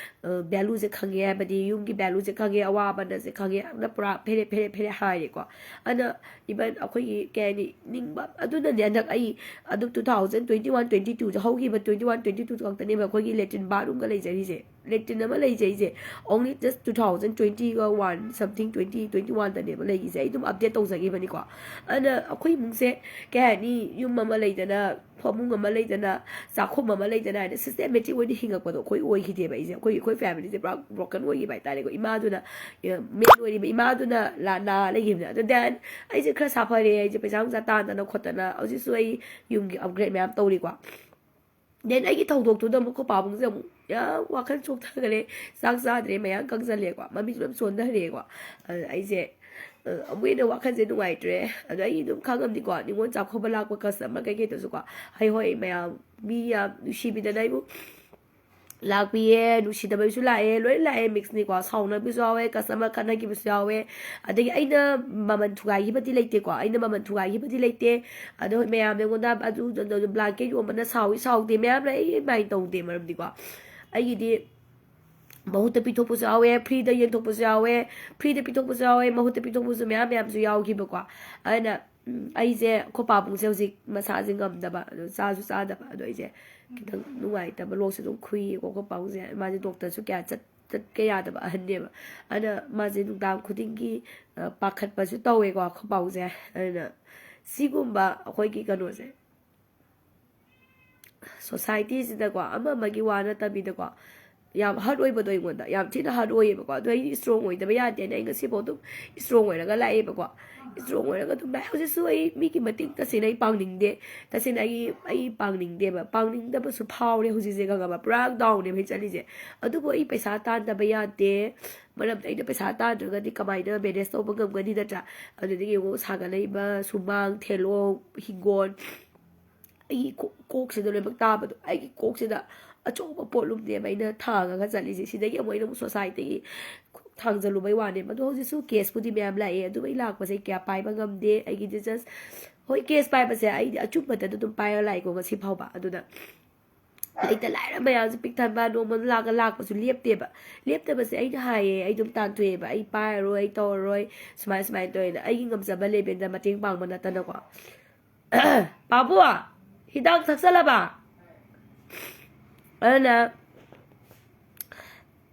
ꯑ, ꯚꯦꯂꯨꯁꯦ ꯈꯪꯉꯦ, ꯍꯥꯏꯕꯗꯤ ꯌꯨꯝꯒꯤ ꯚꯦꯂꯨꯁꯦ ꯈꯪꯉꯦ, ꯑꯋꯥꯕꯅꯁꯦ ꯈꯪꯉꯦ꯫ ꯌꯥꯝꯅ ꯄꯨꯔꯥ ꯐꯦꯔꯦ ꯐꯦꯔꯦ ꯐꯦꯔꯦ ꯍꯥꯏꯔꯦꯀꯣ꯫ ꯑꯗꯨꯅ ꯏꯚꯟ ꯑꯩꯈꯣꯏꯒꯤ ꯀꯩ ꯍꯥꯏꯅꯤ, ꯅꯤꯡꯕ ꯑꯗꯨꯅꯅꯦ ꯍꯟꯗꯛ ꯑꯩ ꯑꯗꯨꯝ two thousand twenty one twenty two ꯁꯦ ꯍꯧꯈꯤꯕ twenty one twenty two ꯈꯛꯇꯅꯦꯕ ꯑꯩꯈꯣꯏꯒꯤ ꯂꯦꯇ꯭ꯔꯤꯟ ꯕꯥꯠꯔꯨꯝꯒ ꯂꯩꯖꯔꯤꯁꯦ꯫ ꯂꯦꯇ꯭ꯔꯤꯟ ꯑꯃ ꯂꯩꯖꯩꯁꯦ only just two thousand twenty one something, twenty twenty one ꯗꯅꯦꯕ ꯂꯩꯈꯤꯁꯦ꯫ ꯑꯩ ꯑꯗꯨꯝ ꯑꯞꯗꯦꯠ ꯇꯧꯖꯈꯤꯕꯅꯤꯀꯣ꯫ ꯑꯗꯨꯅ ꯑꯩꯈꯣꯏ ꯏꯃꯨꯡꯁꯦ ꯀꯩ ꯍꯥꯏꯅꯤ, ꯌꯨꯝ ꯑꯃ ꯂꯩꯗꯅ, ꯐꯃꯨꯡ ꯑꯃ ꯂꯩꯗꯅ, ꯆꯥꯛꯈꯨꯝ ꯑꯃ ꯂꯩꯗꯅ ꯍꯥꯏꯅ ꯁꯤꯁꯇꯦꯃꯦꯇꯤꯛ ꯑꯣꯏꯅ ꯍꯤꯡꯉꯛꯄꯗꯣ ꯑꯩꯈꯣꯏ ꯑꯣꯏꯈꯤꯗꯦꯕ꯫ ꯑꯩꯁꯦ ꯑꯩꯈꯣꯏ, ꯑꯩꯈꯣꯏ ꯐꯦꯃꯤꯂꯤꯁꯦ ꯄꯨꯔꯥ ꯕ꯭ꯔꯣꯀꯟ ꯑꯣꯏꯈꯤꯕ ꯍꯥꯏꯇꯥꯔꯦꯀꯣ꯫ ꯏꯃꯥꯗꯨꯅ ꯃꯦꯟ ꯑꯣꯏꯔꯤꯕ ꯏꯃꯥꯗꯨꯅ ꯂꯥ-, ꯅꯥ ꯂꯩꯈꯤꯕꯅꯦ꯫ ꯑꯗꯣ ꯗꯦꯟ ꯑꯩꯁꯦ ꯈꯔ ꯁꯥꯐꯔꯦ, ꯑꯩꯁꯦ ꯄꯩꯁꯥ ꯅꯨꯡꯁꯥ ꯇꯥꯟꯗꯅ ꯈꯣꯠꯇꯅ ꯍꯧꯖꯤꯛꯁꯨ ꯑꯩ ꯌꯨꯝꯒꯤ ꯑꯞꯒ꯭ꯔꯦꯗ ꯃꯌꯥꯝ ꯇꯧꯔꯤꯀꯣ꯫ Then ꯑꯩꯒꯤ ꯊꯧꯗꯣꯛꯇꯨꯗ ꯑꯃꯨꯛ ꯑꯩꯈꯣꯏ ꯄꯥꯕꯨꯡꯁꯦ ꯑꯃꯨꯛ ꯌꯥꯝ ꯋꯥꯈꯜ ꯆꯣꯛꯊꯈꯔꯦ꯫ ꯆꯥꯛ ꯆꯥꯗ꯭ꯔꯦ, ꯃꯌꯥꯝ ꯀꯪꯁꯜꯂꯦꯀꯣ, ꯃꯃꯤꯠꯁꯨ ꯂꯣꯏ ꯆꯣꯟꯊꯔꯦꯀꯣ꯫ ꯑꯗꯨꯅ ꯑꯩꯁꯦ, ꯑ, ꯑꯃꯨꯛ ꯍꯦꯟꯅ ꯋꯥꯈꯜꯁꯦ ꯅꯨꯡꯉꯥꯏꯇ꯭ꯔꯦ꯫ ꯑꯗꯣ ꯑꯩ ꯑꯗꯨꯝ ꯈꯪꯉꯝꯅꯤꯀꯣ, ꯅꯤꯉꯣꯜ ꯆꯥꯛꯀꯧꯕ ꯂꯥꯛꯄ customer ꯀꯩꯀꯩꯗꯁꯨꯀꯣ, ꯍꯩ ꯍꯣꯏ ꯃꯌꯥꯝ, ꯃꯤ ꯌꯥꯝ ꯅꯨꯡꯁꯤꯕꯤꯗꯅ ꯑꯩꯕꯨ ꯂꯥꯛꯄꯤꯌꯦ, ꯅꯨꯡꯁꯤꯗꯕꯁꯨ ꯂꯥꯛꯑꯦ, ꯂꯣꯏ ꯂꯥꯛꯑꯦ, mixꯅꯤꯀꯣ꯫ ꯁꯥꯎꯅꯕꯁꯨ ꯌꯥꯎꯋꯦ, customer ꯈꯠꯅꯈꯤꯕꯁꯨ ꯌꯥꯎꯋꯦ꯫ ꯑꯗꯒꯤ ꯑꯩꯅ ꯃꯃꯜ ꯊꯨꯒꯥꯏꯈꯤꯕꯗꯤ ꯂꯩꯇꯦꯀꯣ, ꯑꯩꯅ ꯃꯃꯜ ꯊꯨꯒꯥꯏꯈꯤꯕꯗꯤ ꯂꯩꯇꯦ꯫ ꯑꯗꯣ ꯍꯣꯏ, ꯃꯌꯥꯝꯅ ꯑꯩꯉꯣꯟꯗ ꯑꯗꯨ, ꯑꯗꯨ, ꯑꯗꯨ blanket ꯌꯣꯟꯕꯅ ꯁꯥꯎꯏ ꯁꯥꯎꯗꯦ ꯃꯌꯥꯝ ꯂꯩ, ꯑꯩ ꯑꯗꯨꯃꯥꯏꯅ ꯇꯧꯗꯦ꯫ ꯃꯔꯝꯗꯤꯀꯣ, ꯑꯩꯒꯤꯗꯤ ꯃꯍꯨꯠꯇ ꯄꯤꯊꯣꯛꯄꯁꯨ ꯌꯥꯎꯋꯦ, freeꯗ ꯌꯦꯟꯊꯣꯛꯄꯁꯨ ꯌꯥꯎꯋꯦ, freeꯗ ꯄꯤꯊꯣꯛꯄꯁꯨ ꯌꯥꯎꯋꯦ, ꯃꯍꯨꯠꯇ ꯄꯤꯊꯣꯛꯄꯁꯨ ꯃꯌꯥꯝ ꯃꯌꯥꯝꯁꯨ ꯌꯥꯎꯈꯤꯕꯀꯣ꯫ ꯑꯗꯨꯅ, ꯎꯝ, ꯑꯩꯁꯦ ꯑꯩꯈꯣꯏ ꯄꯥꯕꯨꯡꯁꯦ ꯍꯧꯖꯤꯛ ꯃꯁꯥꯁꯦ ꯉꯝꯗꯕ, ꯑꯗꯣ ꯆꯥꯁꯨ ꯆꯥꯗꯕ, ꯑꯗꯣ ꯑꯩꯁꯦ ꯈꯤꯇꯪ ꯅꯨꯡꯉꯥꯏꯇꯕ, ꯂꯣꯛꯁꯨ ꯑꯗꯨꯝ ꯈꯨꯏꯌꯦꯀꯣ꯫ ꯑꯩꯈꯣꯏ ꯄꯥꯕꯨꯡꯁꯦ ꯃꯥꯁꯦ doctorꯁꯨ ꯀꯌꯥ ꯆꯠ-, ꯆꯠꯀꯦ ꯌꯥꯗꯕ ꯑꯍꯟꯅꯦꯕ꯫ ꯑꯗꯨꯅ ꯃꯥꯁꯦ ꯅꯨꯡꯗꯥꯡ ꯈꯨꯗꯤꯡꯒꯤ, ꯑ, ꯄꯥꯈꯠꯄꯁꯨ ꯇꯧꯋꯦꯀꯣ ꯑꯩꯈꯣꯏ ꯄꯥꯕꯨꯡꯁꯦ꯫ ꯑꯗꯨꯅ ꯁꯤꯒꯨꯝꯕ ꯑꯩꯈꯣꯏꯒꯤ ꯀꯩꯅꯣꯁꯦ, societyꯁꯤꯗꯀꯣ, ꯑꯃ ꯑꯃꯒꯤ ꯋꯥ ꯅꯠꯇꯕꯤꯗꯀꯣ, ꯌꯥꯝ hurt ꯑꯣꯏꯕꯗꯣ ꯑꯩꯉꯣꯟꯗ ꯌꯥꯝ ꯊꯤꯅ hurt ꯑꯣꯏꯌꯦꯕꯀꯣ꯫ ꯑꯗꯣ ꯑꯩꯗꯤ strong ꯑꯣꯏꯗꯕ ꯌꯥꯗꯦꯅ ꯑꯩ ꯉꯁꯤꯐꯥꯎ ꯑꯗꯨꯝ strong ꯑꯣꯏꯔꯒ ꯂꯥꯛꯑꯦꯕꯀꯣ꯫ Strong ꯑꯣꯏꯔꯒ ꯑꯗꯨꯝ ꯂꯥꯛꯑꯦ꯫ ꯍꯧꯖꯤꯛꯁꯨ ꯑꯩ ꯃꯤꯒꯤ ꯃꯇꯦꯡ ꯇꯁꯦꯡꯅ ꯑꯩ ꯄꯥꯡꯅꯤꯡꯗꯦ꯫ ꯇꯁꯦꯡꯅ ꯑꯩ, ꯑꯩ ꯄꯥꯡꯅꯤꯡꯗꯦꯕ, ꯄꯥꯡꯅꯤꯡꯗꯕꯁꯨ ꯐꯥꯎꯔꯦ ꯍꯧꯖꯤꯛꯁꯦ, ꯈꯪꯉꯕ? ꯄꯨꯔꯥ downꯅꯦꯕ ꯑꯩ ꯆꯠꯂꯤꯁꯦ꯫ ꯑꯗꯨꯕꯨ ꯑꯩ ꯄꯩꯁꯥ ꯇꯥꯟꯗꯕ ꯌꯥꯗꯦ, ꯃꯔꯝꯗꯤ ꯑꯩꯅ ꯄꯩꯁꯥ ꯇꯥꯟꯗ꯭ꯔꯒꯗꯤ ꯀꯃꯥꯏꯅ manage ꯇꯧꯕ ꯉꯝꯒꯅꯤ, ꯅꯠꯇ꯭ꯔꯥ? ꯑꯗꯨꯗꯒꯤ ꯑꯃꯨꯛ ꯁꯥꯒꯠꯂꯛꯏꯕ ꯁꯨꯃꯥꯡ, ꯊꯦꯂꯣꯡ, ꯍꯤꯡꯒꯣꯜ, ꯑꯩꯒꯤ ꯀꯣ-, ꯀꯣꯛꯁꯤꯗ ꯂꯣꯏꯅꯃꯛ ꯇꯥꯕꯗꯣ, ꯑꯩꯒꯤ ꯀꯣꯛꯁꯤꯗ ꯑꯆꯧꯕ ꯄꯣꯠꯂꯨꯝꯅꯦꯕ ꯑꯩꯅ ꯊꯥꯡꯉꯒ ꯆꯠꯂꯤꯁꯦ꯫ ꯁꯤꯗꯒꯤ ꯑꯃꯨꯛ ꯑꯩꯅ ꯑꯃꯨꯛ societyꯒꯤ ꯊꯥꯡꯖꯜꯂꯨꯕꯩ ꯋꯥꯅꯦꯕ꯫ ꯑꯗꯣ ꯍꯧꯖꯤꯛꯁꯨ caseꯄꯨꯗꯤ ꯃꯌꯥꯝ ꯂꯥꯛꯑꯦ, ꯑꯗꯨꯕꯨ ꯑꯩ ꯂꯥꯛꯄꯁꯦ ꯀꯌꯥ ꯄꯥꯏꯕ ꯉꯝꯗꯦ꯫ ꯑꯩꯒꯤꯗꯤ just, ꯍꯣꯏ, case ꯄꯥꯏꯕꯁꯦ ꯑꯩꯗꯤ ꯑꯆꯨꯝꯕꯗ ꯑꯗꯨꯝ ꯄꯥꯏꯔ ꯂꯥꯛꯏꯀꯣ ꯉꯁꯤ ꯐꯥꯎꯕ꯫ ꯑꯗꯨꯅ ꯂꯩꯇ ꯂꯥꯏꯔ ꯃꯌꯥꯝꯁꯦ ꯄꯤꯛ ꯊꯟꯕ, ꯅꯣꯡꯃ ꯂꯥꯛꯑꯒ ꯂꯥꯛꯄꯁꯨ ꯂꯦꯞꯇꯦꯕ꯫ ꯂꯦꯞꯇꯕꯁꯦ ꯑꯩꯅ ꯍꯥꯏꯌꯦ, ꯑꯩ ꯑꯗꯨꯝ ꯇꯥꯟꯊꯣꯛꯑꯦꯕ, "ꯑꯩ ꯄꯥꯏꯔꯔꯣꯏ, ꯑꯩ ꯇꯧꯔꯔꯣꯏ, ꯁꯨꯃꯥꯏ ꯁꯨꯃꯥꯏꯅ ꯇꯧꯋꯦꯅ", ꯑꯩꯒꯤ ꯉꯝꯖꯕ levelꯗ ꯃꯇꯦꯡ ꯄꯥꯡꯕ ꯅꯠꯇꯅꯀꯣ꯫ ꯄꯥꯕꯨ, ꯍꯤꯗꯥꯛ ꯊꯛꯆꯜꯂꯕ? ꯑꯗꯨꯅ,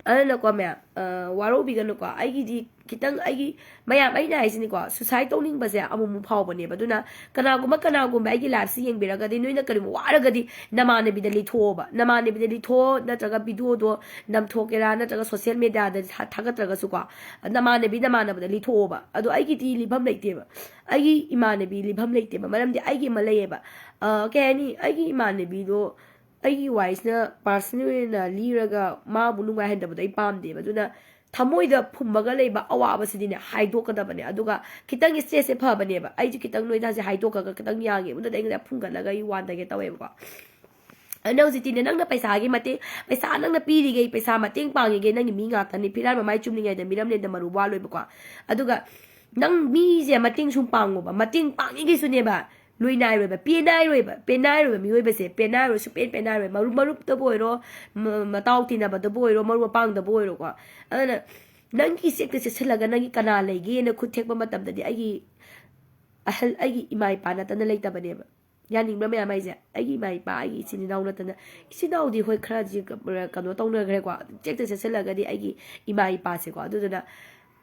ꯑꯗꯨꯅꯀꯣ ꯃꯌꯥꯝ, ꯑ, ꯋꯥꯔꯧꯕꯤꯒꯅꯨꯀꯣ꯫ ꯑꯩꯒꯤꯗꯤ ꯈꯤꯇꯪ ꯑꯩꯒꯤ, ꯃꯌꯥꯝ, ꯑꯩꯅ ꯍꯥꯏꯁꯤꯅꯤꯀꯣ, suicide ꯇꯧꯅꯤꯡꯕꯁꯦ ꯑꯃꯨꯛ ꯑꯃꯨꯛ ꯐꯥꯎꯕꯅꯦꯕ꯫ ꯑꯗꯨꯅ ꯀꯅꯥꯒꯨꯝꯕ, ꯀꯅꯥꯒꯨꯝꯕ ꯑꯩꯒꯤ liveꯁꯤ ꯌꯦꯡꯕꯤꯔꯒꯗꯤ ꯅꯣꯏꯅ ꯀꯔꯤꯒꯨꯝꯕ ꯋꯥꯔꯒꯗꯤ ꯅꯃꯥꯟꯅꯕꯤꯗ ꯂꯤꯊꯣꯛꯑꯣꯕ꯫ ꯅꯃꯥꯟꯅꯕꯤꯗ ꯂꯤꯊꯣꯛꯑꯣ, ꯅꯠꯇ꯭ꯔꯒ videoꯗꯣ ꯅꯝꯊꯣꯛꯀꯦꯔꯥ, ꯅꯠꯇ꯭ꯔꯒ social mediaꯗ ꯊꯥ-, ꯊꯥꯒꯠꯇ꯭ꯔꯒꯁꯨꯀꯣ, ꯅꯃꯥꯟꯅꯕꯤ, ꯅꯃꯥꯟꯅꯕꯗ ꯂꯤꯊꯣꯛꯑꯣꯕ꯫ ꯑꯗꯣ ꯑꯩꯒꯤꯗꯤ ꯂꯤꯐꯝ ꯂꯩꯇꯦꯕ꯫ ꯑꯩꯒꯤ ꯏꯃꯥꯟꯅꯕꯤ ꯂꯤꯐꯝ ꯂꯩꯇꯦꯕ꯫ ꯃꯔꯝꯗꯤ ꯑꯩꯒꯤ ꯑꯃ ꯂꯩꯌꯦꯕ꯫ ꯑ, ꯀꯩ ꯍꯥꯏꯅꯤ? ꯑꯩꯒꯤ ꯏꯃꯥꯟꯅꯕꯤꯗꯣ ꯑꯩꯒꯤ ꯋꯥꯔꯤꯁꯤꯅ personal ꯑꯣꯏꯅ ꯂꯤꯔꯒ ꯃꯥꯕꯨ ꯅꯨꯡꯉꯥꯏꯍꯟꯗꯕꯗꯣ ꯑꯩ ꯄꯥꯝꯗꯦꯕ꯫ ꯑꯗꯨꯅ ꯊꯃꯣꯏꯗ ꯐꯨꯝꯃꯒ ꯂꯩꯕ ꯑꯋꯥꯕꯁꯤꯗꯤꯅꯦ ꯍꯥꯏꯗꯣꯛꯀꯗꯕꯅꯦ꯫ ꯑꯗꯨꯒ ꯈꯤꯇꯪ stressꯁꯦ ꯐꯕꯅꯦꯕ꯫ ꯑꯩꯁꯨ ꯈꯤꯇꯪ ꯅꯣꯏꯗꯥꯁꯦ ꯍꯥꯏꯗꯣꯛꯈ꯭ꯔꯒ ꯈꯤꯇꯪ ꯌꯥꯡꯉꯦꯕ꯫ ꯑꯗꯨꯗ ꯑꯩꯉꯣꯟꯗ ꯐꯨꯝꯒꯠꯂꯒ ꯑꯩ ꯋꯥꯟꯊꯒꯦ ꯇꯧꯋꯦꯕꯀꯣ꯫ ꯑꯗꯨꯅ ꯍꯧꯖꯤꯛꯇꯤꯅꯦ, ꯅꯪꯅ ꯄꯩꯁꯥꯒꯤ ꯃꯇꯦꯡ, ꯄꯩꯁꯥ ꯅꯪꯅ ꯄꯤꯔꯤꯈꯩ, ꯄꯩꯁꯥ ꯃꯇꯦꯡ ꯄꯥꯡꯉꯤꯈꯩ ꯅꯪꯒꯤ ꯃꯤ ꯉꯥꯛꯇꯅꯤ꯫ ꯐꯤꯔꯥꯜ ꯃꯃꯥꯏ ꯆꯨꯝꯂꯤꯉꯩꯗ ꯃꯤꯔꯝꯂꯦꯟꯗ ꯃꯔꯨ ꯋꯥꯂꯣꯏꯕꯀꯣ꯫ ꯑꯗꯨꯒ ꯅꯪ ꯃꯤꯁꯦ ꯃꯇꯦꯡ ꯁꯨꯝ ꯄꯥꯡꯉꯣꯕ, ꯃꯇꯦꯡ ꯄꯥꯡꯉꯤꯈꯩꯁꯨꯅꯦꯕ ꯂꯣꯏ ꯅꯥꯏꯔꯣꯏꯕ, ꯄꯦꯟꯅꯥꯏꯔꯣꯏꯕ꯫ ꯄꯦꯟꯅꯥꯏꯔꯣꯏꯕ ꯃꯤꯑꯣꯏꯕꯁꯦ, ꯄꯦꯟꯅꯥꯏꯔꯣꯏ, ꯁꯨꯡꯄꯦꯟ ꯄꯦꯟꯅꯥꯏꯔꯣꯏ꯫ ꯃꯔꯨꯞ ꯃꯔꯨꯞꯇꯕꯨ ꯑꯣꯏꯔꯣ, ꯃ-, ꯃꯇꯥꯎ ꯇꯤꯟꯅꯕꯗꯕꯨ ꯑꯣꯏꯔꯣ, ꯃꯔꯨꯞ ꯃꯄꯥꯡꯗꯕꯨ ꯑꯣꯏꯔꯣꯀꯣ꯫ ꯑꯗꯨꯅ ꯅꯪꯒꯤ ꯆꯦꯛꯇ ꯆꯦꯠꯁꯤꯜꯂꯒ ꯅꯪꯒꯤ ꯀꯅꯥ ꯂꯩꯒꯦꯅ ꯈꯨꯠ ꯊꯦꯛꯄ ꯃꯇꯝꯗꯗꯤ ꯑꯩꯒꯤ ꯑꯍꯜ, ꯑꯩꯒꯤ ꯏꯃꯥ ꯏꯄꯥ ꯅꯠꯇꯅ ꯂꯩꯇꯕꯅꯦꯕ꯫ ꯌꯥꯅꯤꯡꯕ꯭ꯔꯥ ꯃꯌꯥꯝ ꯍꯥꯏꯁꯦ? ꯑꯩꯒꯤ ꯏꯃꯥ ꯏꯄꯥ, ꯑꯩꯒꯤ ꯏꯆꯤꯟ ꯏꯅꯥꯎ ꯅꯠꯇꯅ, ꯏꯆꯤꯟ ꯏꯅꯥꯎꯗꯤ ꯍꯣꯏ ꯈꯔꯗꯤ ꯀꯩꯅꯣ ꯇꯧꯅꯈ꯭ꯔꯦꯀꯣ, ꯆꯦꯛꯇ ꯆꯦꯠꯁꯤꯜꯂꯒꯗꯤ ꯑꯩꯒꯤ ꯏꯃꯥ ꯏꯄꯥꯁꯦꯀꯣ꯫ ꯑꯗꯨꯗꯨꯅ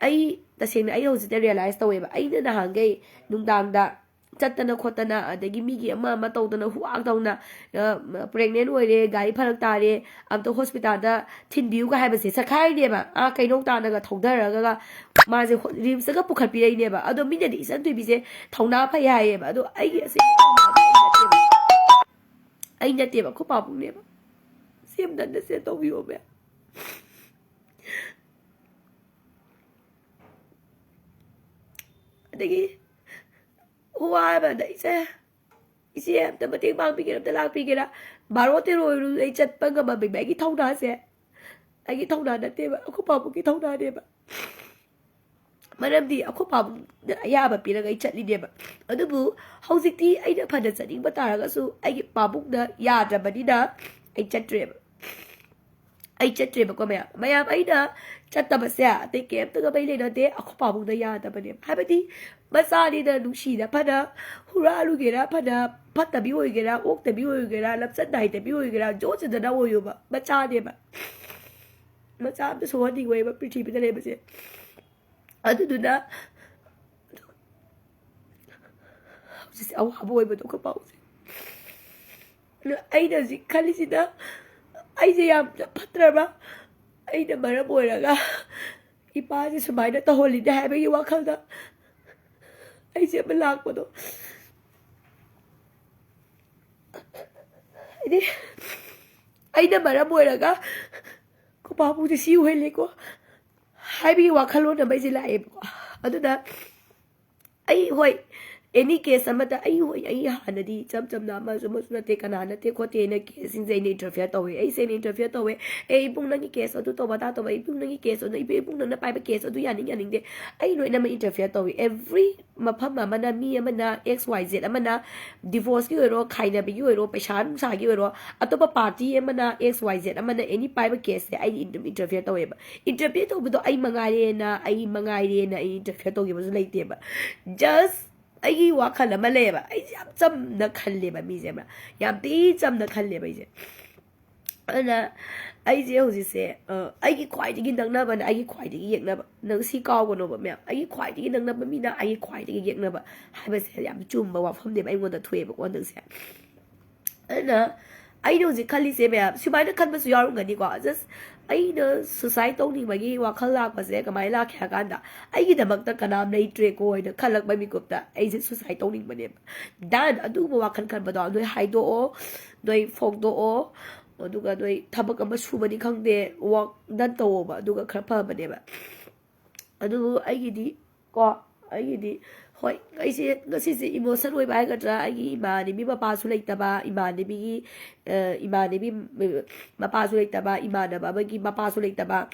ꯑꯩ ꯇꯁꯦꯡꯅ ꯑꯩ ꯍꯧꯖꯤꯛꯇ realize ꯇꯧꯋꯦꯕ꯫ ꯑꯩꯅ ꯅꯍꯥꯟꯈꯩ ꯅꯨꯡꯗꯥꯡꯗ ꯆꯠꯇꯅ ꯈꯣꯠꯇꯅ, ꯑꯗꯒꯤ ꯃꯤꯒꯤ ꯑꯃ ꯑꯃ ꯇꯧꯗꯅ ꯍꯨꯋꯥꯛ ꯇꯧꯅ, ꯑ, pregnant ꯑꯣꯏꯔꯦ, ꯒꯥꯔꯤ ꯐꯔꯛ ꯇꯥꯔꯦ, ꯑꯝꯇ hospitalꯗ ꯊꯤꯟꯕꯤꯌꯨꯒ ꯍꯥꯏꯕꯁꯦ ꯁꯈꯥꯏꯅꯦꯕ꯫ ꯑꯥ ꯀꯩꯅꯧ ꯇꯥꯅꯒ ꯊꯧꯗꯔꯒ ꯃꯥꯁꯦ ꯍꯣ-, ꯔꯤꯝꯁꯇꯒ ꯄꯨꯈꯠꯄꯤꯔꯛꯏꯅꯦꯕ꯫ ꯑꯗꯣ ꯃꯤꯅꯗꯤ ꯏꯆꯟ ꯊꯣꯏꯕꯤꯁꯦ ꯊꯧꯅꯥ ꯐꯩ ꯍꯥꯏꯌꯦꯕ꯫ ꯑꯗꯣ ꯑꯩꯒꯤ ꯑꯁꯦꯡꯕ ꯊꯧꯅꯥꯗꯤ ꯑꯩ ꯅꯠꯇꯦꯕ꯫ ꯑꯩ ꯅꯠꯇꯦꯕ, ꯑꯩꯈꯣꯏ ꯄꯥꯕꯨꯡꯅꯦꯕ꯫ ꯁꯤ ꯑꯝꯇ understand ꯇꯧꯕꯤꯌꯣꯃꯦ꯫ ꯑꯗꯒꯤ ꯋꯥꯕꯗ ꯏꯆꯦ, ꯏꯆꯦ ꯑꯝꯇ ꯃꯇꯦꯡ ꯄꯥꯡꯕꯤꯒꯦꯔꯥ, ꯑꯝꯇ ꯂꯥꯛꯄꯤꯒꯦꯔꯥ? ꯕꯥꯔꯣ ꯇꯦꯔꯣ ꯑꯣꯏꯔꯁꯨ ꯑꯩ ꯆꯠꯄ ꯉꯝꯃꯝꯃꯦꯕ꯫ ꯑꯩꯒꯤ ꯊꯧꯅꯥꯁꯦ, ꯑꯩꯒꯤ ꯊꯧꯅꯥ ꯅꯠꯇꯦꯕ, ꯑꯩꯈꯣꯏ ꯄꯥꯕꯨꯡꯒꯤ ꯊꯧꯅꯥꯅꯦꯕ꯫ ꯃꯔꯝꯗꯤ ꯑꯩꯈꯣꯏ ꯄꯥꯕꯨꯡꯅ ꯑꯌꯥꯕ ꯄꯤꯔꯒ ꯑꯩ ꯆꯠꯂꯤꯅꯦꯕ꯫ ꯑꯗꯨꯕꯨ ꯍꯧꯖꯤꯛꯇꯤ ꯑꯩꯅ ꯐꯅ ꯆꯠꯅꯤꯡꯕ ꯇꯥꯔꯒꯁꯨ ꯑꯩꯒꯤ ꯄꯥꯕꯨꯡꯅ ꯌꯥꯗ꯭ꯔꯕꯅꯤꯅ ꯑꯩ ꯆꯠꯇ꯭ꯔꯦꯕ꯫ ꯑꯩ ꯆꯠꯇ꯭ꯔꯦꯕꯀꯣ ꯃꯌꯥꯝ꯫ ꯃꯌꯥꯝ, ꯑꯩꯅ ꯆꯠꯇꯕꯁꯦ ꯑꯇꯩ ꯀꯩꯝꯇꯒ ꯃꯔꯤ ꯂꯩꯅꯗꯦ, ꯑꯩꯈꯣꯏ ꯄꯥꯕꯨꯡꯅ ꯌꯥꯗꯕꯅꯦꯕ꯫ ꯍꯥꯏꯕꯗꯤ ꯃꯆꯥꯅꯤꯅ ꯅꯨꯡꯁꯤꯅ ꯐꯅ ꯍꯨꯔꯥꯜꯂꯨꯒꯦꯔꯥ, ꯐꯅ ꯐꯠꯇꯕꯤ ꯑꯣꯏꯒꯦꯔꯥ, ꯑꯣꯛꯇꯕꯤ ꯑꯣꯏꯒꯦꯔꯥ, ꯂꯝꯆꯠ ꯅꯥꯏꯗꯕꯤ ꯑꯣꯏꯒꯦꯔꯥ, ꯖꯣꯠ ꯆꯗꯅ ꯑꯣꯏꯌꯣꯕ, ꯃꯆꯥꯅꯦꯕ꯫ ꯃꯆꯥ ꯑꯝꯇ ꯁꯣꯛꯍꯟꯅꯤꯡꯉꯣꯏꯕ ꯄ꯭ꯔꯤꯊꯤꯕꯤꯗ ꯂꯩꯕꯁꯦ꯫ ꯑꯗꯨꯗꯨꯅ ꯍꯧꯖꯤꯛꯁꯦ ꯑꯋꯥꯕ ꯑꯣꯏꯕꯗꯣ ꯑꯩꯈꯣꯏ ꯄꯥꯕꯨꯡꯁꯦ꯫ ꯑꯗꯣ ꯑꯩꯅ ꯍꯧꯖꯤꯛ ꯈꯜꯂꯤꯁꯤꯅ, ꯑꯩꯁꯦ ꯌꯥꯝꯅ ꯐꯠꯇ꯭ꯔꯕ, ꯑꯩꯅ ꯃꯔꯝ ꯑꯣꯏꯔꯒ ꯏꯄꯥꯁꯦ ꯁꯨꯃꯥꯏꯅ ꯇꯧꯍꯜꯂꯤꯅꯦ ꯍꯥꯏꯕꯒꯤ ꯋꯥꯈꯜꯗ ꯑꯩꯁꯦ ꯑꯃ ꯂꯥꯛꯄꯗꯣ꯫ ꯍꯥꯏꯗꯤ ꯑꯩꯅ ꯃꯔꯝ ꯑꯣꯏꯔꯒ ꯈꯨꯄꯥꯕꯨꯗꯤ ꯁꯤ ꯑꯣꯏꯍꯜꯂꯦꯀꯣ ꯍꯥꯏꯕꯒꯤ ꯋꯥꯈꯜꯂꯣꯟ ꯑꯃ ꯑꯩꯁꯦ ꯂꯥꯛꯑꯦꯕꯀꯣ꯫ ꯑꯗꯨꯅ ꯑꯩ, ꯍꯣꯏ, ꯑꯦꯅꯤ ꯀꯦꯁ ꯑꯃꯗ ꯑꯩ, ꯍꯣꯏ, ꯑꯩ ꯍꯥꯟꯅꯗꯤ ꯏꯆꯝ ꯆꯝꯅ ꯑꯃꯁꯨ ꯑꯃꯁꯨ ꯅꯠꯇꯦ, ꯀꯅꯥ ꯅꯠꯇꯦ ꯈꯣꯠꯇꯦꯅ ꯀꯦꯁꯁꯤꯡꯁꯦ ꯑꯩꯅ ꯏꯟꯇꯔꯐꯤꯌꯔ ꯇꯧꯋꯦ꯫ ꯑꯩꯁꯦ ꯑꯩꯅ ꯏꯟꯇꯔꯐꯤꯌꯔ ꯇꯧꯋꯦ꯫ "ꯑꯦ ꯏꯕꯨꯡ, ꯅꯪꯒꯤ ꯀꯦꯁ ꯑꯗꯨ ꯇꯧꯕ ꯑꯗꯥ ꯇꯧꯕ, ꯏꯕꯨꯡ, ꯅꯪꯒꯤ ꯀꯦꯁ ꯑꯗꯨ, ꯏꯕꯨꯡ, ꯏꯕꯨꯡ, ꯅꯪꯅ ꯄꯥꯏꯕ ꯀꯦꯁ ꯑꯗꯨ ꯌꯥꯅꯤꯡ ꯌꯥꯅꯤꯡꯗꯦ", ꯑꯩ ꯂꯣꯏꯅꯃꯛ ꯏꯟꯇꯔꯐꯤꯌꯔ ꯇꯧꯋꯤ꯫ ꯑꯦꯕ꯭ꯔꯤ ꯃꯐꯝ ꯑꯃꯅ, ꯃꯤ ꯑꯃꯅ, ꯑꯦꯛꯁ ꯋꯥꯏ ꯖꯦꯠ ꯑꯃꯅ, ꯗꯤꯚꯣꯔꯁꯀꯤ ꯑꯣꯏꯔꯣ, ꯈꯥꯏꯅꯕꯒꯤ ꯑꯣꯏꯔꯣ, ꯄꯩꯁꯥ ꯅꯨꯡꯁꯥꯒꯤ ꯑꯣꯏꯔꯣ, ꯑꯇꯣꯞꯄ ꯄꯥꯔꯇꯤ ꯑꯃꯅ, ꯑꯦꯛꯁ ꯋꯥꯏ ꯖꯦꯠ ꯑꯃꯅ ꯑꯦꯅꯤ ꯄꯥꯏꯕ ꯀꯦꯁꯁꯦ ꯑꯩ ꯑꯗꯨꯝ ꯏꯟꯇꯔꯐꯤꯌꯔ ꯇꯧꯋꯦꯕ꯫ ꯏꯟꯇꯔꯐꯤꯌꯔ ꯇꯧꯕꯗꯣ ꯑꯩ ꯃꯉꯥꯏꯔꯦꯅ, ꯑꯩ ꯃꯉꯥꯏꯔꯦꯅ ꯑꯩ ꯏꯟꯇꯔꯐꯤꯌꯔ ꯇꯧꯈꯤꯕꯁꯨ ꯂꯩꯇꯦꯕ꯫ ꯖꯁ ꯑꯩꯒꯤ ꯋꯥꯈꯜ ꯑꯃ ꯂꯩꯌꯦꯕ꯫ ꯑꯩꯁꯦ ꯌꯥꯝ ꯆꯝꯅ ꯈꯜꯂꯦꯕ, ꯃꯤꯁꯦ, ꯈꯪꯕ꯭ꯔꯥ? ꯌꯥꯝ ꯊꯤ ꯆꯝꯅ ꯈꯜꯂꯦꯕ ꯑꯩꯁꯦ꯫ ꯑꯗꯨꯅ ꯑꯩꯁꯦ ꯍꯧꯖꯤꯛꯁꯦ, ꯑ, ꯑꯩꯒꯤ ꯈ꯭ꯋꯥꯏꯗꯒꯤ ꯅꯛꯅꯕꯅ ꯑꯩꯒꯤ ꯈ꯭ꯋꯥꯏꯗꯒꯤ ꯌꯦꯛꯅꯕ꯫ ꯅꯪ ꯁꯤ ꯀꯥꯎꯒꯅꯣꯕ, ꯃꯌꯥꯝ꯫ ꯑꯩꯒꯤ ꯈ꯭ꯋꯥꯏꯗꯒꯤ ꯅꯛꯅꯕ ꯃꯤꯅ ꯑꯩꯒꯤ ꯈ꯭ꯋꯥꯏꯗꯒꯤ ꯌꯦꯛꯅꯕ ꯍꯥꯏꯕꯁꯦ ꯌꯥꯝ ꯆꯨꯝꯕ ꯋꯥꯐꯝꯅꯦꯕ ꯑꯩꯉꯣꯟꯗ ꯊꯣꯛꯑꯦꯕꯀꯣ ꯍꯟꯗꯛꯁꯦ꯫ ꯑꯗꯨꯅ ꯑꯩꯅ ꯍꯧꯖꯤꯛ ꯈꯜꯂꯤꯁꯦ, ꯃꯌꯥꯝ, ꯁꯨꯃꯥꯏꯅ ꯈꯟꯕꯁꯨ ꯌꯥꯎꯔꯝꯒꯅꯤꯀꯣ꯫ ꯖꯁ ꯑꯩꯅ ꯁꯨꯁꯥꯏꯠ ꯇꯧꯅꯤꯡꯕꯒꯤ ꯋꯥꯈꯜ ꯂꯥꯛꯄꯁꯦ ꯀꯃꯥꯏꯅ ꯂꯥꯛꯀꯦ ꯍꯥꯏ ꯀꯥꯟꯗ, ꯑꯩꯒꯤꯗꯃꯛꯇ ꯀꯅꯥꯝ ꯂꯩꯇ꯭ꯔꯦꯀꯣ ꯍꯥꯏꯅ ꯈꯜꯂꯛꯄ ꯃꯤꯀꯨꯞꯇ ꯑꯩꯁꯦ ꯁꯨꯁꯥꯏꯠ ꯇꯧꯅꯤꯡꯕꯅꯦꯕ꯫ ꯗꯟ꯫ ꯑꯗꯨꯒꯨꯝꯕ ꯋꯥꯈꯜ ꯈꯟꯕꯗꯣ ꯅꯣꯏ ꯍꯥꯏꯗꯣꯛꯑꯣ, ꯅꯣꯏ ꯐꯣꯡꯗꯣꯛꯑꯣ, ꯑꯗꯨꯒ ꯅꯣꯏ ꯊꯕꯛ ꯑꯃ ꯁꯨꯕꯅꯤ ꯈꯪꯗꯦ, ꯋꯥꯛ ꯗꯟ ꯇꯧꯑꯣꯕ, ꯑꯗꯨꯒ ꯈꯔ ꯐꯕꯅꯦꯕ꯫ ꯑꯗꯨꯕꯨ ꯑꯩꯒꯤꯗꯤ ꯀꯣ, ꯑꯩꯒꯤꯗꯤ, ꯍꯣꯏ, ꯑꯩꯁꯦ ꯉꯁꯤꯁꯦ ꯏꯃꯣꯁꯟ ꯑꯣꯏꯕ ꯍꯥꯏꯒꯗ꯭ꯔꯥ, ꯑꯩꯒꯤ ꯏꯃꯥꯟꯅꯕꯤ ꯃꯄꯥꯁꯨ ꯂꯩꯇꯕ, ꯏꯃꯥꯟꯅꯕꯤꯒꯤ, ꯑ, ꯏꯃꯥꯟꯅꯕꯤ, ꯃꯄꯥꯁꯨ ꯂꯩꯇꯕ, ꯏꯃꯥꯟꯅꯕ ꯑꯃꯒꯤ ꯃꯄꯥꯁꯨ ꯂꯩꯇꯕ,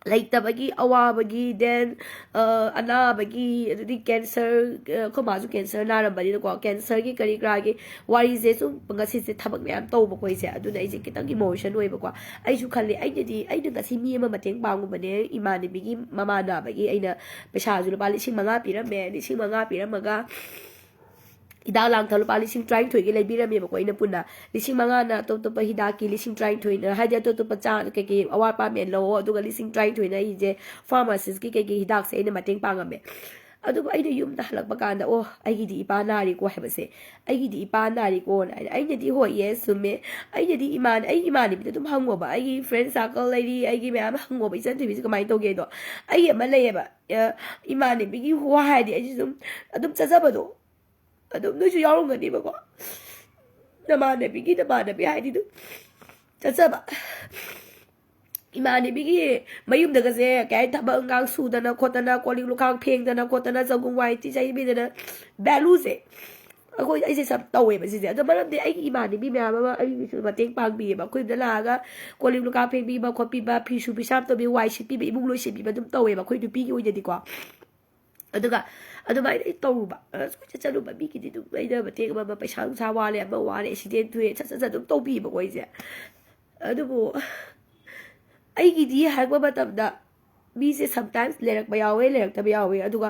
ꯂꯩꯇꯕꯒꯤ ꯑꯋꯥꯕꯒꯤ, ꯗꯦꯟ, ꯑ, ꯑꯅꯥꯕꯒꯤ, ꯑꯗꯨꯗꯤ ꯀꯦꯟꯁꯔ, ꯑ, ꯑꯩꯈꯣꯏ ꯃꯥꯁꯨ ꯀꯦꯟꯁꯔ ꯅꯥꯔꯝꯕꯅꯤꯅꯀꯣ, ꯀꯦꯟꯁꯔꯒꯤ ꯀꯔꯤ ꯀꯔꯥꯒꯤ ꯋꯥꯔꯤꯁꯦ ꯁꯨꯝ ꯉꯁꯤꯁꯦ ꯊꯕꯛ ꯃꯌꯥꯝ ꯇꯧꯕꯀꯣ ꯑꯩꯁꯦ, ꯑꯗꯨꯅ ꯑꯩꯁꯦ ꯈꯤꯇꯪ ꯏꯃꯣꯁꯟ ꯑꯣꯏꯕꯀꯣ꯫ ꯑꯩꯁꯨ ꯈꯜꯂꯤ, ꯑꯩꯅꯗꯤ, ꯑꯩꯅ ꯉꯁꯤ ꯃꯤ ꯑꯃ ꯃꯇꯦꯡ ꯄꯥꯡꯉꯨꯕꯅꯦ, ꯏꯃꯥꯟꯅꯕꯤꯒꯤ ꯃꯃꯥ ꯅꯥꯕꯒꯤ ꯑꯩꯅ ꯄꯩꯁꯥꯁꯨ ꯂꯨꯄꯥ ꯂꯤꯁꯤꯡ ꯃꯉꯥ ꯄꯤꯔꯝꯃꯦ꯫ ꯂꯤꯁꯤꯡ ꯃꯉꯥ ꯄꯤꯔꯝꯃꯒ ꯍꯤꯗꯥꯛ ꯂꯥꯡꯊꯛ ꯂꯨꯄꯥ ꯂꯤꯁꯤꯡ ꯇꯔꯥꯅꯤꯊꯣꯏꯒꯤ ꯂꯩꯕꯤꯔꯝꯃꯦꯕꯀꯣ ꯑꯩꯅ ꯄꯨꯟꯅ꯫ ꯂꯤꯁꯤꯡ ꯃꯉꯥꯅ ꯑꯇꯣꯞ ꯑꯇꯣꯞꯄ ꯍꯤꯗꯥꯛꯀꯤ, ꯂꯤꯁꯤꯡ ꯇꯔꯥꯅꯤꯊꯣꯏꯅ, ꯍꯥꯏꯗꯤ, ꯑꯇꯣꯞ ꯑꯇꯣꯞꯄ ꯆꯥ ꯀꯩꯀꯩ ꯑꯋꯥꯠ ꯑꯄꯥ ꯃꯌꯥꯝ ꯂꯧꯑꯣ, ꯑꯗꯨꯒ ꯂꯤꯁꯤꯡ ꯇꯔꯥꯅꯤꯊꯣꯏꯅ ꯑꯩꯁꯦ ꯐꯥꯔꯃꯥꯁꯤꯁꯀꯤ ꯀꯩꯀꯩ ꯍꯤꯗꯥꯛꯁꯦ ꯑꯩꯅ ꯃꯇꯦꯡ ꯄꯥꯡꯉꯝꯃꯦ꯫ ꯑꯗꯨꯕꯨ ꯑꯩꯅ ꯌꯨꯝꯗ ꯍꯜꯂꯛꯄ ꯀꯥꯟꯗ, "ꯑꯣ, ꯑꯩꯒꯤꯗꯤ ꯏꯄꯥ ꯅꯥꯔꯤꯀꯣ" ꯍꯥꯏꯕꯁꯦ, "ꯑꯩꯒꯤꯗꯤ ꯏꯄꯥ ꯅꯥꯔꯤꯀꯣꯅ" ꯍꯥꯏꯅ꯫ ꯑꯩꯅꯗꯤ, "ꯍꯣꯏ, ꯌꯦꯁ, ꯆꯨꯝꯃꯦ"꯫ ꯑꯩꯅꯗꯤ ꯏꯃꯥꯟ-, ꯑꯩꯒꯤ ꯏꯃꯥꯟꯅꯕꯤꯗ ꯑꯗꯨꯝ ꯍꯪꯉꯣꯕ, ꯑꯩꯒꯤ ꯐ꯭ꯔꯦꯟ ꯁꯥꯔꯀꯜ ꯂꯩꯔꯤ, ꯑꯩꯒꯤ ꯃꯌꯥꯝ ꯍꯪꯉꯣꯕ, "ꯏꯆꯟ ꯊꯣꯏꯕꯤꯁꯦ ꯀꯃꯥꯏꯅ ꯇꯧꯒꯦꯗꯣ?" ꯑꯩꯒꯤ ꯑꯃ ꯂꯩꯌꯦꯕ, ꯑ, ꯏꯃꯥꯟꯅꯕꯤꯒꯤ ꯋꯥ ꯍꯥꯏꯔꯗꯤ ꯑꯩꯁꯨ ꯑꯗꯨꯝ, ꯑꯗꯨꯝ ꯆꯠꯆꯕꯗꯣ꯫ ꯑꯗꯨꯝ ꯅꯣꯏꯁꯨ ꯌꯥꯎꯔꯝꯒꯅꯤꯕꯀꯣ꯫ ꯅꯃꯥꯟꯅꯕꯤꯒꯤ ꯅꯃꯥꯟꯅꯕꯤ ꯍꯥꯏꯗꯤ ꯑꯗꯨꯝ ꯆꯠꯆꯕ꯫ ꯏꯃꯥꯟꯅꯕꯤꯒꯤ ꯃꯌꯨꯝꯗꯒꯁꯦ ꯀꯩ ꯍꯥꯏꯅꯤ, ꯊꯕꯛ ꯏꯪꯈꯥꯡ ꯁꯨꯗꯅ ꯈꯣꯠꯇꯅ, ꯀꯣꯜ ꯂꯤꯛ ꯂꯨꯈꯥꯛ ꯐꯦꯡꯗꯅ ꯈꯣꯠꯇꯅ, ꯆꯒꯨꯝ ꯋꯥꯏ ꯇꯩꯕꯤꯗꯅ, ꯚꯦꯂꯨꯁꯦ ꯑꯩꯈꯣꯏ, ꯑꯩꯁꯦ ꯁꯨꯝ ꯇꯧꯋꯦꯕ ꯁꯤꯁꯦ꯫ ꯑꯗꯣ ꯃꯔꯝꯗꯤ ꯑꯩꯒꯤ ꯏꯃꯥꯟꯅꯕꯤ ꯃꯌꯥꯝ ꯑꯃ ꯑꯩꯒꯤꯁꯨ ꯃꯇꯦꯡ ꯄꯥꯡꯕꯤꯌꯦꯕ꯫ ꯑꯩꯈꯣꯏ ꯌꯨꯝꯗ ꯂꯥꯛꯑꯒ ꯀꯣꯜ ꯂꯤꯛ ꯂꯨꯈꯥꯛ ꯐꯦꯡꯕꯤꯕ ꯈꯣꯠꯄꯤꯕ, ꯐꯤ ꯁꯨ ꯐꯤꯁꯥꯝ ꯇꯧꯕꯤꯕ, ꯋꯥꯏ ꯁꯤꯠꯄꯤꯕ, ꯏꯃꯨꯡ ꯂꯣꯏꯁꯤꯟꯕꯤꯕ ꯑꯗꯨꯝ ꯇꯧꯋꯦꯕ ꯑꯩꯈꯣꯏ ꯅꯨꯄꯤꯒꯤ ꯑꯣꯏꯅꯗꯤꯀꯣ꯫ ꯑꯗꯨꯒ ꯑꯗꯨꯃꯥꯏꯅ ꯑꯩ ꯇꯧꯔꯨꯕ, ꯑ, ꯁꯨꯝ ꯆꯠꯆꯔꯨꯕ ꯃꯤꯒꯤꯗꯤ ꯑꯗꯨꯝ ꯑꯩꯅ ꯃꯇꯦꯡ ꯑꯃ ꯑꯃ, ꯄꯩꯁꯥ ꯅꯨꯡꯁꯥ ꯋꯥꯔꯦ, ꯑꯃ ꯋꯥꯔꯦ, ꯑꯦꯛꯁꯤꯗꯦꯟ ꯊꯣꯛꯑꯦ, ꯁꯠ ꯁꯠ ꯁꯠ ꯑꯗꯨꯝ ꯇꯧꯕꯤꯕꯀꯣ ꯑꯩꯁꯦ꯫ ꯑꯗꯨꯕꯨ ꯑꯩꯒꯤꯗꯤ ꯍꯥꯏꯔꯛꯄ ꯃꯇꯝꯗ ꯃꯤꯁꯦ sometimes ꯂꯩꯔꯛꯄ ꯌꯥꯎꯋꯦ, ꯂꯩꯔꯛꯇꯕ ꯌꯥꯎꯋꯦ꯫ ꯑꯗꯨꯒ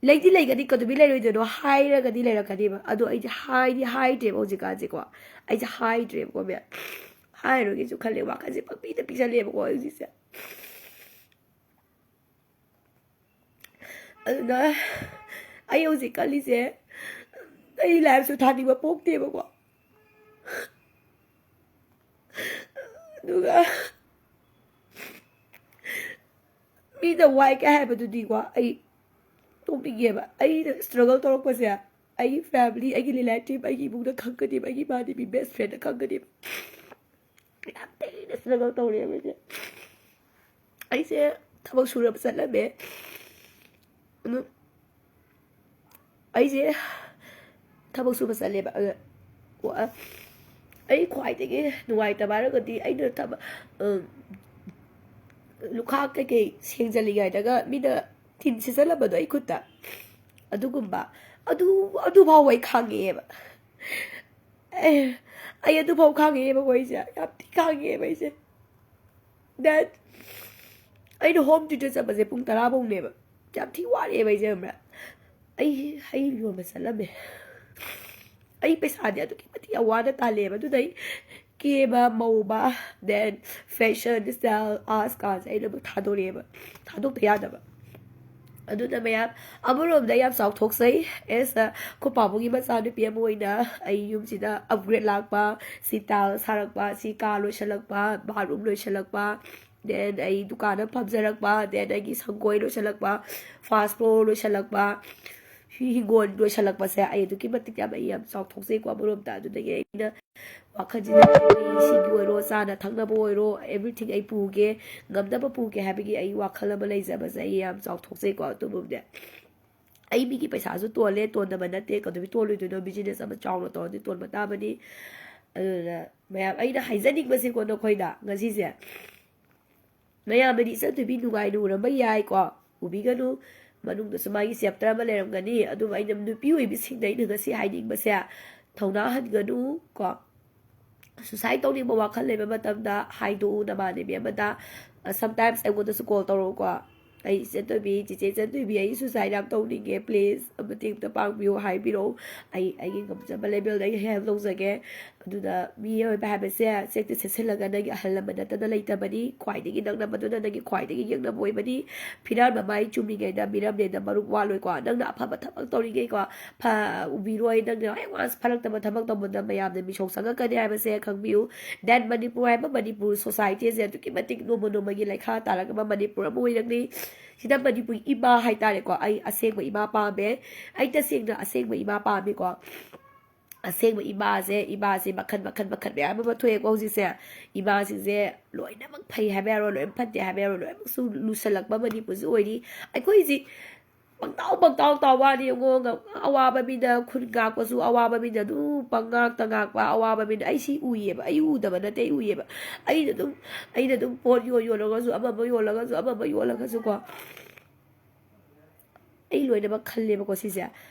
ꯂꯩꯗꯤ ꯂꯩꯒꯅꯤ, ꯀꯩꯗꯧꯕꯩ ꯂꯩꯔꯣꯏꯗꯣꯏꯅꯣ? ꯍꯥꯏꯔꯒꯗꯤ ꯂꯩꯔꯛꯀꯅꯦꯕ꯫ ꯑꯗꯣ ꯑꯩꯗꯤ ꯍꯥꯏꯗꯤ ꯍꯥꯏꯗ꯭ꯔꯦꯕ ꯍꯧꯖꯤꯛꯀꯥꯟꯁꯦꯀꯣ꯫ ꯑꯩꯁꯦ ꯍꯥꯏꯗ꯭ꯔꯦꯕꯀꯣ, ꯃꯌꯥꯝ ꯍꯥꯏꯔꯣꯏꯒꯦꯁꯨ ꯈꯜꯂꯦ, ꯋꯥꯈꯜꯁꯦ ꯄꯪꯄꯤꯗ ꯄꯤꯛꯁꯜꯂꯦꯕꯀꯣ ꯍꯧꯖꯤꯛꯁꯦ꯫ ꯑꯗꯨꯅ ꯑꯩ ꯍꯧꯖꯤꯛ ꯈꯜꯂꯤꯁꯦ, ꯑꯩ ꯂꯥꯏꯔꯤꯛꯁꯨ ꯊꯥꯅꯤꯡꯕ ꯄꯣꯛꯇꯦꯕꯀꯣ꯫ ꯑꯗꯨꯒ ꯃꯤꯅ ꯋꯥꯏ ꯀꯥꯏ ꯍꯥꯏꯕꯗꯨꯗꯤꯀꯣ, ꯑꯩ ꯇꯣꯛꯅꯤꯡꯉꯦꯕ꯫ ꯑꯩꯅ struggle ꯇꯧꯔꯛꯄꯁꯦ ꯑꯩꯒꯤ family, ꯑꯩꯒꯤ relative, ꯑꯩꯒꯤ ꯏꯃꯨꯡꯗ ꯈꯪꯒꯅꯦꯕ, ꯑꯩꯒꯤ ꯏꯃꯥꯟꯅꯕꯤ, best friendꯗ ꯈꯪꯒꯅꯦꯕ꯫ ꯌꯥꯝ ꯊꯤꯅ struggle ꯇꯧꯔꯦꯕ ꯑꯩꯁꯦ꯫ ꯑꯩꯁꯦ ꯊꯕꯛ ꯁꯨꯔꯕ ꯆꯠꯂꯝꯃꯦ꯫ ꯑꯗꯨ ꯑꯩꯁꯦ ꯊꯕꯛ ꯁꯨꯕ ꯆꯠꯂꯦꯕ꯫ ꯑꯗ ꯋꯥ-, ꯑꯩ ꯈ꯭ꯋꯥꯏꯗꯒꯤ ꯅꯨꯡꯉꯥꯏꯇꯕ ꯍꯥꯏꯔꯒꯗꯤ ꯑꯩꯅ ꯊꯕꯛ, ꯎꯝ, ꯂꯨꯈꯥꯛ ꯀꯩꯀꯩ ꯁꯦꯡꯖꯜꯂꯤꯉꯩꯗꯒ ꯃꯤꯅ ꯊꯤꯟ ꯁꯤꯠꯆꯜꯂꯝꯕꯗꯣ ꯑꯩ ꯈꯨꯠꯇ, ꯑꯗꯨꯒꯨꯝꯕ, ꯑꯗꯨ, ꯑꯗꯨ ꯐꯥꯎꯕ ꯑꯩ ꯈꯥꯡꯉꯛꯑꯦꯕ꯫ ꯑꯦ, ꯑꯩ ꯑꯗꯨꯐꯥꯎ ꯈꯥꯡꯉꯛꯑꯦꯕꯀꯣ ꯑꯩꯁꯦ, ꯌꯥꯝ ꯊꯤ ꯈꯥꯡꯉꯛꯑꯦꯕ ꯑꯩꯁꯦ꯫ That ꯑꯩꯅ home tutor ꯆꯠꯄꯁꯦ ꯄꯨꯡ ꯇꯔꯥ ꯐꯥꯎꯅꯦꯕ꯫ ꯌꯥꯝ ꯊꯤ ꯋꯥꯔꯛꯑꯦꯕ ꯑꯩꯁꯦ, ꯈꯪꯕ꯭ꯔꯥ? ꯑꯩ ꯍꯩ ꯌꯣꯟꯕ ꯆꯠꯂꯝꯃꯦ꯫ ꯑꯩ ꯄꯩꯁꯥꯗꯤ ꯑꯗꯨꯛꯀꯤ ꯃꯇꯤꯛ ꯌꯥꯝ ꯋꯥꯅ ꯇꯥꯜꯂꯦꯕ꯫ ꯑꯗꯨꯗ ꯑꯩ ꯀꯦꯕ, ꯃꯧꯕ, then fashion style, arts ꯀꯥꯁꯦ ꯑꯩ ꯂꯣꯏꯅꯃꯛ ꯊꯥꯗꯣꯔꯛꯑꯦꯕ꯫ ꯊꯥꯗꯣꯛꯇ ꯌꯥꯗꯕ꯫ ꯑꯗꯨꯅ ꯃꯌꯥꯝ, ꯑꯃꯔꯣꯝꯗ ꯌꯥꯝ ꯆꯥꯎꯊꯣꯛꯆꯩ꯫ As a ꯑꯩꯈꯣꯏ ꯄꯥꯕꯨꯡꯒꯤ ꯃꯆꯥꯅꯨꯄꯤ ꯑꯃ ꯑꯣꯏꯅ ꯑꯩ ꯌꯨꯝꯁꯤꯗ upgrade ꯂꯥꯛꯄ, ꯁꯤ tile ꯁꯥꯔꯛꯄ, ꯁꯤ ꯀꯥ ꯂꯣꯏꯁꯤꯜꯂꯛꯄ, bathroom ꯂꯣꯏꯁꯤꯜꯂꯛꯄ, then ꯑꯩ ꯗꯨꯀꯥꯟ ꯑꯃ ꯐꯝꯖꯔꯛꯄ, then ꯑꯩꯒꯤ ꯁꯪꯒꯣꯏ ꯂꯣꯏꯁꯤꯜꯂꯛꯄ, first floor ꯂꯣꯏꯁꯤꯜꯂꯛꯄ, ꯍꯤꯡꯒꯣꯜ ꯂꯣꯏꯁꯤꯜꯂꯛꯄꯁꯦ ꯑꯩ ꯑꯗꯨꯛꯀꯤ ꯃꯇꯤꯛ ꯌꯥꯝ, ꯑꯩ ꯌꯥꯝ ꯆꯥꯎꯊꯣꯛꯆꯩꯀꯣ꯫ ꯑꯃꯔꯣꯝꯗ ꯑꯗꯨꯗꯒꯤ ꯑꯩꯅ ꯋꯥꯈꯜꯁꯤꯗ ꯑꯩ ꯁꯤꯒꯤ ꯑꯣꯏꯔꯣ, ꯆꯥꯅ ꯊꯛꯅꯕ ꯑꯣꯏꯔꯣ, everything ꯑꯩ ꯄꯨꯒꯦ, ꯉꯝꯅꯕ ꯄꯨꯒꯦ ꯍꯥꯏꯕꯒꯤ ꯑꯩ ꯋꯥꯈꯜ ꯑꯃ ꯂꯩꯖꯕꯁꯦ ꯑꯩ ꯌꯥꯝ ꯆꯥꯎꯊꯣꯛꯆꯩꯀꯣ꯫ ꯑꯗꯨꯕꯨꯗꯤ ꯑꯩ ꯃꯤꯒꯤ ꯄꯩꯁꯥꯁꯨ ꯇꯣꯜꯂꯦ, ꯇꯣꯟꯗꯕ ꯅꯠꯇꯦ꯫ ꯀꯩꯗꯧꯕꯩ ꯇꯣꯜꯂꯣꯏꯗꯣꯏꯅꯣ? Business ꯑꯃ ꯆꯥꯎꯅ ꯇꯧꯔꯗꯤ ꯇꯣꯟꯕ ꯇꯥꯕꯅꯤ꯫ ꯑꯗꯨꯅ ꯃꯌꯥꯝ, ꯑꯩꯅ ꯍꯥꯏꯖꯅꯤꯡꯕꯁꯦꯀꯣ ꯅꯈꯣꯏꯗ ꯉꯁꯤꯁꯦ, ꯃꯌꯥꯝꯅꯗꯤ ꯏꯆꯟ ꯊꯣꯏꯕꯤ ꯅꯨꯡꯉꯥꯏꯅ ꯎꯔꯝꯕ ꯌꯥꯏꯀꯣ, ꯎꯕꯤꯒꯅꯨ꯫ ꯃꯅꯨꯡꯗꯁꯨ ꯃꯥꯒꯤ chapter ꯑꯃ ꯂꯩꯔꯝꯒꯅꯤ꯫ ꯑꯗꯨꯕꯨ ꯑꯩꯅ ꯅꯨꯄꯤ ꯑꯣꯏꯕꯤꯁꯤꯡꯗ ꯑꯩꯅ ꯉꯁꯤ ꯍꯥꯏꯅꯤꯡꯕꯁꯦ, ꯊꯧꯅꯥ ꯍꯟꯒꯅꯨ ꯀꯣ꯫ Suicide ꯇꯧꯅꯤꯡꯕ ꯋꯥꯈꯜ ꯂꯩꯕ ꯃꯇꯝꯗ ꯍꯥꯏꯗꯣꯛꯎ ꯅꯃꯥꯟꯅꯕꯤ ꯑꯃꯗ꯫ Sometimes ꯑꯩꯉꯣꯟꯗꯁꯨ call ꯇꯧꯔꯛꯎꯀꯣ꯫ "ꯑꯩ ꯏꯆꯟ ꯊꯣꯏꯕꯤ, ꯆꯤꯆꯦ ꯏꯆꯟ ꯊꯣꯏꯕꯤ, ꯑꯩ suicide ꯌꯥꯝ ꯇꯧꯅꯤꯡꯉꯦ, please ꯑꯃꯇꯦꯡ ꯑꯝꯇ ꯄꯥꯡꯕꯤꯌꯨ" ꯍꯥꯏꯕꯤꯔꯛꯎ꯫ ꯑꯩ ꯑꯩꯒꯤ ꯉꯝꯖꯕ level ꯗ ꯑꯩ help ꯇꯧꯖꯒꯦ꯫ ꯑꯗꯨꯅ ꯃꯤꯑꯣꯏꯕ ꯍꯥꯏꯕꯁꯦ ꯆꯦꯛꯇ ꯆꯦꯛꯁꯤꯜꯂꯒ ꯅꯪꯒꯤ ꯑꯍꯜ ꯂꯃꯟ ꯅꯠꯇꯅ ꯂꯩꯇꯕꯅꯤ꯫ ꯈ꯭ꯋꯥꯏꯗꯒꯤ ꯅꯛꯅꯕꯗꯨꯅ ꯅꯪꯒꯤ ꯈ꯭ꯋꯥꯏꯗꯒꯤ ꯌꯦꯛꯅꯕ ꯑꯣꯏꯕꯅꯤ꯫ ꯐꯤꯔꯥꯟ ꯃꯃꯥꯏ ꯆꯨꯝꯂꯤꯉꯩꯗ ꯃꯤꯔꯝꯂꯦꯟꯗ ꯃꯔꯨꯞ ꯋꯥꯠꯂꯣꯏꯀꯣ꯫ ꯅꯪꯅ ꯑꯐꯕ ꯊꯕꯛ ꯇꯧꯔꯤꯉꯩꯀꯣ, ꯐ-, ꯎꯕꯤꯔꯣꯏ꯫ ꯅꯪꯅ ꯍꯦꯛ once ꯐꯔꯛꯇꯕ ꯊꯕꯛ ꯇꯧꯕꯗ ꯃꯌꯥꯝꯅ ꯃꯤꯁꯣꯛ ꯆꯪꯉꯛꯀꯅꯤ ꯍꯥꯏꯕꯁꯦ ꯈꯪꯕꯤꯌꯨ꯫ Then ꯃꯅꯤꯄꯨꯔ ꯍꯥꯏꯕ ꯃꯅꯤꯄꯨꯔ society ꯁꯦ ꯑꯗꯨꯛꯀꯤ ꯃꯇꯤꯛ ꯅꯣꯡꯃ ꯅꯣꯡꯃꯒꯤ ꯂꯩꯈꯥ ꯇꯥꯔꯛꯄ ꯃꯅꯤꯄꯨꯔ ꯑꯃ ꯑꯣꯏꯔꯛꯂꯤ꯫ ꯁꯤꯗ ꯃꯅꯤꯄꯨꯔꯒꯤ ꯏꯃꯥ ꯍꯥꯏꯇꯥꯔꯦꯀꯣ, ꯑꯩ ꯑꯁꯦꯡꯕ ꯏꯃꯥ ꯄꯥꯝꯃꯦ꯫ ꯑꯩ ꯇꯁꯦꯡꯅ ꯑꯁꯦꯡꯕ ꯏꯃꯥ ꯄꯥꯝꯃꯤꯀꯣ꯫ ꯑꯁꯦꯡꯕ ꯏꯃꯥꯁꯦ, ꯏꯃꯥꯁꯦ ꯃꯈꯜ, ꯃꯈꯜ, ꯃꯈꯜ ꯃꯌꯥꯝ ꯑꯃ ꯊꯣꯛꯑꯦꯀꯣ ꯍꯧꯖꯤꯛꯁꯦ꯫ ꯏꯃꯥꯁꯤꯡꯁꯦ ꯂꯣꯏꯅꯃꯛ ꯐꯩ ꯍꯥꯏꯕ ꯌꯥꯔꯣꯏ, ꯂꯣꯏꯅꯃꯛ ꯐꯠꯇꯦ ꯍꯥꯏꯕ ꯌꯥꯔꯣꯏ, ꯂꯣꯏꯅꯃꯛꯁꯨ ꯂꯨꯁꯜꯂꯛꯄ ꯃꯅꯤꯄꯨꯔꯁꯨ ꯑꯣꯏꯔꯤ꯫ ꯑꯩꯈꯣꯏꯁꯤ ꯄꯪꯇꯥꯎ, ꯄꯪꯇꯥꯎ ꯇꯥꯎ ꯋꯥꯅꯤ ꯌꯦꯡꯉꯣ꯫ ꯉ-, ꯑꯋꯥꯕ ꯃꯤꯅ ꯈꯨꯟ ꯉꯥꯛꯄꯁꯨ, ꯑꯋꯥꯕ ꯃꯤꯅ ꯑꯗꯨꯝ ꯄꯪꯉꯥꯛꯇ ꯉꯥꯛꯄ, ꯑꯋꯥꯕ ꯃꯤꯅ, ꯑꯩ ꯁꯤ ꯎꯏꯌꯦꯕ, ꯑꯩ ꯎꯗꯕ ꯅꯠꯇꯦ, ꯑꯩ ꯎꯏꯌꯦꯕ꯫ ꯑꯩꯅ ꯑꯗꯨꯝ, ꯑꯩꯅ ꯑꯗꯨꯝ ꯄꯣꯠ ꯌꯣꯟ ꯌꯣꯜꯂꯒꯁꯨ, ꯑꯃ ꯑꯃ ꯌꯣꯜꯂꯒꯁꯨ, ꯑꯃ ꯑꯃ ꯌꯣꯜꯂꯒꯁꯨꯀꯣ, ꯑꯩ ꯂꯣꯏꯅꯃꯛ ꯈꯜꯂꯦꯕꯀꯣ ꯁꯤꯁꯦ꯫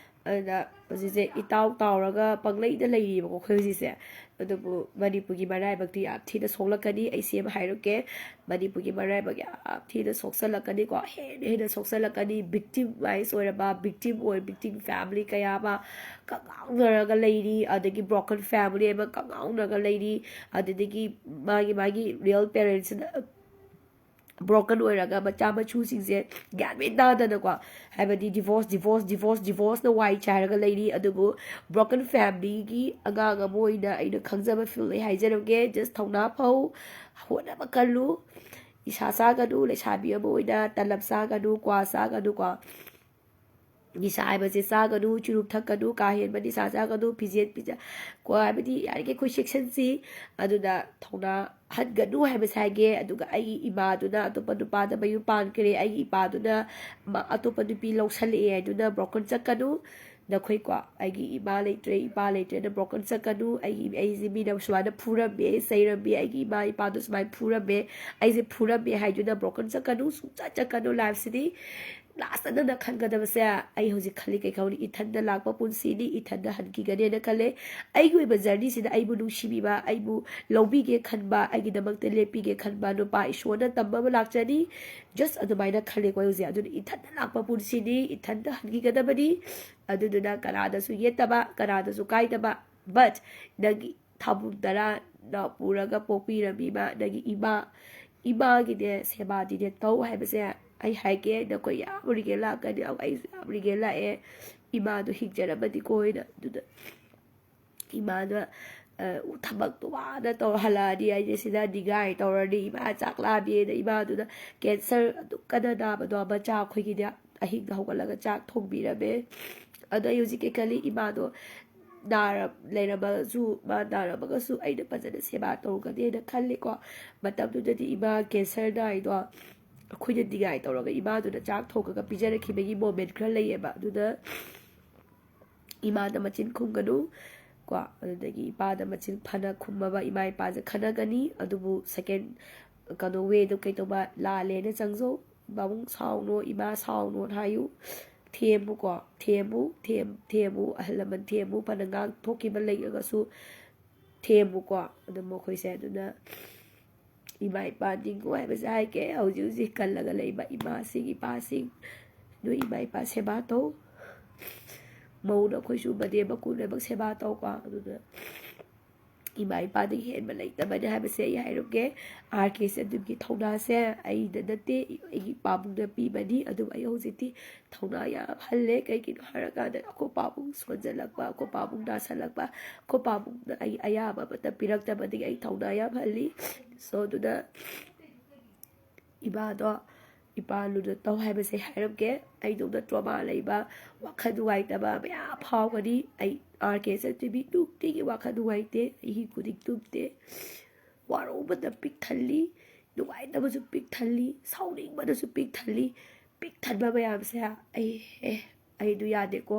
ꯑꯗꯨꯅ ꯍꯧꯖꯤꯛꯁꯦ ꯏꯇꯥꯎ ꯇꯥꯎꯔꯒ ꯄꯪꯂꯩꯗ ꯂꯩꯔꯤꯕꯀꯣ ꯑꯩꯈꯣꯏ ꯍꯧꯖꯤꯛꯁꯦ꯫ ꯑꯗꯨꯕꯨ ꯃꯅꯤꯄꯨꯔꯒꯤ ꯃꯔꯥꯏꯕꯛꯇꯤ ꯌꯥꯝ ꯊꯤꯅ ꯁꯣꯛꯂꯛꯀꯅꯤ꯫ ꯑꯩ ꯁꯤ ꯑꯃ ꯍꯥꯏꯔꯛꯀꯦ, ꯃꯅꯤꯄꯨꯔꯒꯤ ꯃꯔꯥꯏꯕꯛ ꯌꯥꯝ ꯊꯤꯅ ꯁꯣꯛꯆꯜꯂꯛꯀꯅꯤꯀꯣ, ꯍꯦꯟꯅ ꯍꯦꯟꯅ ꯁꯣꯛꯆꯜꯂꯛꯀꯅꯤ꯫ Victimize ꯑꯣꯏꯔꯕ, victim ꯑꯣꯏ, victim family ꯀꯌꯥ ꯑꯃ ꯀꯉꯥꯎꯅꯔꯒ ꯂꯩꯔꯤ, ꯑꯗꯒꯤ broken family ꯑꯃ ꯀꯉꯥꯎꯅꯔꯒ ꯂꯩꯔꯤ, ꯑꯗꯨꯗꯒꯤ ꯃꯥꯒꯤ, ꯃꯥꯒꯤ real parents ꯁꯤꯅ broken ꯑꯣꯏꯔꯒ ꯃꯆꯥ ꯃꯁꯨꯁꯤꯡꯁꯦ ꯒ꯭ꯌꯥꯟ ꯃꯦꯟ ꯇꯥꯗꯅꯀꯣ, ꯍꯥꯏꯕꯗꯤ divorce, divorce, divorce, divorce ꯅ ꯋꯥꯏ ꯆꯥꯏꯔꯒ ꯂꯩꯔꯤ꯫ ꯑꯗꯨꯕꯨ broken family ꯒꯤ ꯑꯉꯥꯡ ꯑꯃ ꯑꯣꯏꯅ ꯑꯩꯅ ꯈꯪꯖꯕ field ꯑꯩ ꯍꯥꯏꯖꯔꯝꯒꯦ꯫ Just ꯊꯧꯅꯥ ꯐꯧ, ꯍꯣꯠꯅꯕ ꯀꯜꯂꯨ, ꯅꯤꯁꯥ ꯆꯥꯒꯅꯨ, ꯂꯩꯁꯥꯕꯤ ꯑꯃ ꯑꯣꯏꯅ ꯇꯂꯞ ꯆꯥꯒꯅꯨ, ꯀ꯭ꯋꯥ ꯆꯥꯒꯅꯨꯀꯣ꯫ ꯅꯤꯁꯥ ꯍꯥꯏꯕꯁꯦ ꯆꯥꯒꯅꯨ, ꯆꯨꯔꯨꯞ ꯊꯛꯀꯅꯨ, ꯀꯥ ꯍꯦꯟꯕ ꯅꯤꯁꯥ ꯆꯥꯒꯅꯨ, ꯐꯤꯖꯦꯠ ꯐꯤꯖ-, ꯀꯣ ꯍꯥꯏꯕꯗꯤ ꯌꯥꯔꯤꯈꯩ ꯑꯩꯈꯣꯏ ꯆꯦꯛꯁꯤꯟꯁꯤ꯫ ꯑꯗꯨꯅ ꯊꯧꯅꯥ ꯍꯟꯒꯅꯨ ꯍꯥꯏꯕꯁꯦ ꯍꯥꯏꯒꯦ꯫ ꯑꯗꯨꯒ ꯑꯩꯒꯤ ꯏꯃꯥꯗꯨꯅ ꯑꯇꯣꯞꯄ ꯅꯨꯄꯥꯗ ꯃꯌꯨꯝ ꯄꯥꯟꯈ꯭ꯔꯦ, ꯑꯩꯒꯤ ꯏꯄꯥꯗꯨꯅ ꯃ-, ꯑꯇꯣꯞꯄ ꯅꯨꯄꯤ ꯂꯧꯁꯜꯂꯛꯑꯦ ꯍꯥꯏꯗꯨꯅ broken ꯆꯠꯀꯅꯨ꯫ ꯅꯈꯣꯏꯀꯣ, ꯑꯩꯒꯤ ꯏꯃꯥ ꯂꯩꯇ꯭ꯔꯦ, ꯏꯄꯥ ꯂꯩꯇ꯭ꯔꯦꯅ broken ꯆꯠꯀꯅꯨ꯫ ꯑꯩꯒꯤ, ꯑꯩꯁꯦ ꯃꯤꯅ ꯁꯨꯃꯥꯏꯅ ꯐꯨꯔꯝꯃꯦ, ꯆꯩꯔꯝꯃꯦ, ꯑꯩꯒꯤ ꯏꯃꯥ ꯏꯄꯥꯗꯣ ꯁꯨꯃꯥꯏꯅ ꯐꯨꯔꯝꯃꯦ, ꯑꯩꯁꯦ ꯐꯨꯔꯝꯃꯦ ꯍꯥꯏꯗꯨꯅ broken ꯆꯠꯀꯅꯨ, ꯁꯨꯡꯆꯠ ꯆꯠꯀꯅꯨ꯫ Lifeꯁꯤꯗꯤ lastꯇ ꯅꯪꯅ ꯈꯟꯒꯗꯕꯁꯦ, ꯑꯩ ꯍꯧꯖꯤꯛ ꯈꯜꯂꯤ ꯀꯩ ꯈꯜꯂꯤ, ꯏꯊꯟꯗ ꯂꯥꯛꯄ ꯄꯨꯟꯁꯤꯅꯤ, ꯏꯊꯟꯗ ꯍꯟꯈꯤꯒꯅꯦꯅ ꯈꯜꯂꯦ꯫ ꯑꯩꯒꯤ ꯑꯣꯏꯕ journeyꯁꯤꯗ ꯑꯩꯕꯨ ꯅꯨꯡꯁꯤꯕꯤꯕ, ꯑꯩꯕꯨ ꯂꯧꯕꯤꯒꯦ ꯈꯟꯕ, ꯑꯩꯒꯤꯗꯃꯛꯇ ꯂꯦꯞꯄꯤꯒꯦ ꯈꯟꯕ ꯅꯨꯄꯥ ꯏꯁꯣꯔꯅ ꯇꯝꯕ ꯑꯃ ꯂꯥꯛꯆꯅꯤ꯫ Just ꯑꯗꯨꯃꯥꯏꯅ ꯈꯜꯂꯦꯀꯣ ꯑꯩ ꯍꯧꯖꯤꯛ꯫ ꯑꯗꯨꯅ ꯏꯊꯟꯗ ꯂꯥꯛꯄ ꯄꯨꯟꯁꯤꯅꯤ, ꯏꯊꯟꯗ ꯍꯟꯈꯤꯒꯗꯕꯅꯤ꯫ ꯑꯗꯨꯗꯨꯅ ꯀꯅꯥꯗꯁꯨ ꯌꯦꯠꯇꯕ, ꯀꯅꯥꯗꯁꯨ ꯀꯥꯏꯗꯕ, but ꯅꯪꯒꯤ ꯊꯥꯕꯨꯡ ꯇꯔꯥꯅ ꯄꯨꯔꯒ ꯄꯣꯛꯄꯤꯔꯝꯃꯤꯕ ꯅꯪꯒꯤ ꯏꯃꯥ, ꯏꯃꯥꯒꯤꯅꯦ ꯁꯦꯕꯥꯗꯤꯅꯦ ꯇꯧ ꯍꯥꯏꯕꯁꯦ ꯑꯩ ꯍꯥꯏꯒꯦ꯫ ꯅꯈꯣꯏ ꯌꯥꯝ regret ꯂꯥꯛꯀꯅꯤ, ꯑꯩꯁꯨ ꯌꯥꯝ regret ꯂꯥꯛꯑꯦ꯫ ꯏꯃꯥꯗꯣ ꯍꯤꯡꯖꯔꯝꯃꯗꯤꯀꯣ ꯍꯥꯏꯅ꯫ ꯑꯗꯨꯗ ꯏꯃꯥꯗꯣ, ꯑ, ꯊꯕꯛꯇꯣ ꯋꯥꯅ ꯇꯧꯔ ꯍꯜꯂꯛꯑꯅꯤ, ꯑꯩꯁꯦ ꯁꯤꯗ ꯅꯤꯡꯉꯥꯏ ꯇꯧꯔꯅꯤ, ꯏꯃꯥ ꯆꯥꯛ ꯂꯥꯝꯃꯦꯅ꯫ ꯏꯃꯥꯗꯨꯅ cancer ꯑꯗꯨꯛ ꯀꯟꯅ ꯅꯥꯕꯗꯣ ꯃꯆꯥ ꯑꯩꯈꯣꯏꯒꯤꯗꯤ ꯑꯍꯤꯡꯗ ꯍꯧꯒꯠꯂꯒ ꯆꯥꯛ ꯊꯣꯡꯕꯤꯔꯝꯃꯦ꯫ ꯑꯗꯣ ꯑꯩ ꯍꯧꯖꯤꯛ ꯀꯩ ꯈꯜꯂꯤ, ꯏꯃꯥꯗꯣ ꯅꯥꯔ-, ꯂꯩꯔꯝꯃꯁꯨ, ꯃꯥ ꯅꯥꯔꯝꯃꯒꯁꯨ ꯑꯩꯅ ꯐꯖꯅ ꯁꯦꯕꯥ ꯇꯧꯔꯒꯅꯤ ꯍꯥꯏꯅ ꯈꯜꯂꯤꯀꯣ꯫ ꯃꯇꯝꯗꯨꯗꯗꯤ ꯏꯃꯥ cancer ꯅꯥꯏꯗꯣ ꯑꯩꯈꯣꯏꯅ ꯅꯤꯡꯉꯥꯏ ꯇꯧꯔꯒ ꯏꯃꯥꯗꯨꯅ ꯆꯥꯛ ꯊꯣꯡꯉꯒ ꯄꯤꯖꯔꯛꯈꯤꯕꯒꯤ moment ꯈꯔ ꯂꯩꯌꯦꯕ꯫ ꯑꯗꯨꯅ ꯏꯃꯥꯗ ꯃꯆꯤꯟ ꯈꯨꯝꯒꯅꯨ ꯀꯣ, ꯑꯗꯨꯗꯒꯤ ꯏꯄꯥꯗ ꯃꯆꯤꯟ ꯐꯅ ꯈꯨꯝꯃꯕ ꯏꯃꯥ ꯏꯄꯥꯁꯦ ꯈꯟꯅꯒꯅꯤ꯫ ꯑꯗꯨꯕꯨ second ꯀꯩꯅꯣ wayꯗꯣ ꯀꯩꯗꯧꯕ, ꯂꯥꯜꯂꯦꯅ ꯆꯪꯖꯧ꯫ ꯄꯥꯕꯨꯡ ꯁꯥꯎꯅꯣ, ꯏꯃꯥ ꯁꯥꯎꯅꯣꯅ ꯍꯥꯏꯌꯨ꯫ ꯊꯦꯝꯃꯨꯀꯣ, ꯊꯦꯝꯃꯨ, ꯊꯦꯝ-, ꯊꯦꯝꯃꯨ, ꯑꯍꯜ ꯂꯃꯟ ꯊꯦꯝꯃꯨ꯫ ꯐꯅ ꯉꯥꯡꯊꯣꯛꯈꯤꯕ ꯂꯩꯔꯒꯁꯨ ꯊꯦꯝꯃꯨꯀꯣ꯫ ꯑꯗꯨ ꯃꯈꯣꯏꯁꯦ, ꯑꯗꯨꯅ ꯏꯃꯥ ꯏꯄꯥ ꯅꯤꯡꯉꯨ ꯍꯥꯏꯕꯁꯦ ꯍꯥꯏꯒꯦ꯫ ꯍꯧꯖꯤꯛ ꯍꯧꯖꯤꯛ ꯀꯜꯂꯒ ꯂꯩꯕ ꯏꯃꯥꯁꯤꯡ, ꯏꯄꯥꯁꯤꯡ, ꯅꯣꯏ ꯏꯃꯥ ꯏꯄꯥ ꯁꯦꯕꯥ ꯇꯧ꯫ ꯃꯧꯅ ꯑꯩꯈꯣꯏꯁꯨ ꯃꯅꯦꯝ ꯃꯀꯨ ꯂꯣꯏꯅꯃꯛ ꯁꯦꯕꯥ ꯇꯧꯀꯣ꯫ ꯑꯗꯨꯅ ꯏꯃꯥ ꯏꯄꯥꯗꯒꯤ ꯍꯦꯟꯕ ꯂꯩꯇꯕꯅꯤ ꯍꯥꯏꯕꯁꯦ ꯑꯩ ꯍꯥꯏꯔꯝꯒꯦ꯫ ꯑꯥꯔ ꯀꯦ ꯁꯤ ꯑꯗꯨꯒꯤ ꯊꯧꯅꯥꯁꯦ ꯑꯩꯗ ꯅꯠꯇꯦ, ꯑꯩꯒꯤ ꯄꯥꯕꯨꯡꯅ ꯄꯤꯕꯅꯤ꯫ ꯑꯗꯨꯕꯨ ꯑꯩ ꯍꯧꯖꯤꯛꯇꯤ ꯊꯧꯅꯥ ꯌꯥꯝ ꯍꯜꯂꯦ꯫ ꯀꯩꯒꯤꯅꯣ ꯍꯥꯏꯔꯀꯥꯟꯗ ꯑꯩꯈꯣꯏ ꯄꯥꯕꯨꯡ ꯁꯣꯟꯖꯜꯂꯛꯄ, ꯑꯩꯈꯣꯏ ꯄꯥꯕꯨꯡ ꯅꯥꯁꯜꯂꯛꯄ, ꯑꯩꯈꯣꯏ ꯄꯥꯕꯨꯡꯅ ꯑꯩ ꯑꯌꯥꯕ ꯑꯃꯠꯇ ꯄꯤꯔꯛꯇꯕꯗꯒꯤ ꯑꯩ ꯊꯧꯅꯥ ꯌꯥꯝ ꯍꯜꯂꯤ꯫ So ꯑꯗꯨꯅ ꯏꯃꯥꯗꯣ, ꯏꯄꯥ ꯂꯨꯅ ꯇꯧ ꯍꯥꯏꯕꯁꯦ ꯍꯥꯏꯔꯝꯒꯦ꯫ ꯑꯩꯗꯧꯅ trauma ꯂꯩꯕ, ꯋꯥꯈꯜ ꯅꯨꯡꯉꯥꯏꯇꯕ ꯃꯌꯥꯝ ꯐꯥꯎꯒꯅꯤ꯫ ꯑꯩ R K ꯆꯟꯕꯤꯕꯤ ꯅꯨꯡꯇꯤꯒꯤ ꯋꯥꯈꯜ ꯅꯨꯡꯉꯥꯏꯇꯦ, ꯑꯍꯤꯡ ꯈꯨꯗꯤꯡ ꯇꯨꯝꯗꯦ꯫ ꯋꯥꯔꯧꯕꯅ ꯄꯤꯛ ꯊꯜꯂꯤ, ꯅꯨꯡꯉꯥꯏꯇꯕꯁꯨ ꯄꯤꯛ ꯊꯜꯂꯤ, ꯁꯥꯎꯅꯤꯡꯕꯅꯁꯨ ꯄꯤꯛ ꯊꯜꯂꯤ꯫ ꯄꯤꯛ ꯊꯟꯕ ꯃꯌꯥꯝꯁꯦ ꯑꯩ ꯑꯦ ꯑꯩꯗꯨ ꯌꯥꯗꯦꯀꯣ꯫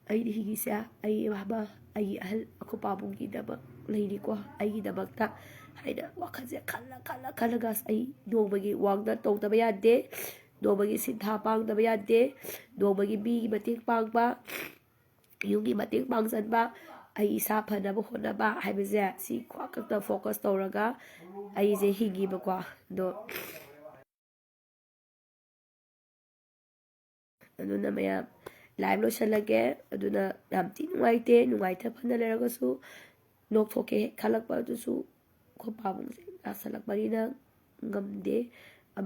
ꯑꯩꯅ ꯍꯤꯡꯉꯤꯁꯦ ꯑꯩ ꯑꯃ ꯑꯩꯒꯤ ꯑꯍꯜ ꯑꯩꯈꯣꯏ ꯄꯥꯕꯨꯡꯒꯤꯗꯃꯛ ꯂꯩꯔꯤꯀꯣ, ꯑꯩꯒꯤꯗꯃꯛꯇ ꯍꯥꯏꯅ ꯋꯥꯈꯜꯁꯦ ꯈꯜꯂ ꯈꯜꯂ ꯈꯜꯂꯒ ꯑꯩ ꯅꯣꯡꯃꯒꯤ workꯅ ꯇꯧꯗꯕ ꯌꯥꯗꯦ, ꯅꯣꯡꯃꯒꯤ ꯁꯤꯟꯊꯥ ꯄꯥꯡꯗꯕ ꯌꯥꯗꯦ, ꯅꯣꯡꯃꯒꯤ ꯃꯤꯒꯤ ꯃꯇꯦꯡ ꯄꯥꯡꯕ, ꯌꯨꯝꯒꯤ ꯃꯇꯦꯡ ꯄꯥꯡꯁꯤꯟꯕ, ꯑꯩ ꯏꯁꯥ ꯐꯅꯕ ꯍꯣꯠꯅꯕ ꯍꯥꯏꯕꯁꯦ ꯁꯤ ꯈ꯭ꯋꯥꯏ ꯈꯛꯇ focus ꯇꯧꯔꯒ ꯑꯩꯁꯦ ꯍꯤꯡꯉꯤꯕꯀꯣ꯫ ꯑꯗꯣ ꯑꯗꯨꯅ ꯃꯌꯥꯝ, live ꯂꯣꯏꯁꯤꯜꯂꯒꯦ꯫ ꯑꯗꯨꯅ ꯌꯥꯝ ꯊꯤ ꯅꯨꯡꯉꯥꯏꯇꯦ, ꯅꯨꯡꯉꯥꯏꯇ ꯐꯅ ꯂꯩꯔꯒꯁꯨ ꯅꯣꯛꯊꯣꯛꯀꯦ ꯍꯦꯛ ꯈꯜꯂꯛꯄ ꯑꯗꯨꯁꯨ ꯑꯩꯈꯣꯏ ꯄꯥꯕꯨꯡꯁꯦ ꯅꯥꯁꯜꯂꯛꯄꯅꯤꯅ ꯉꯝꯗꯦ꯫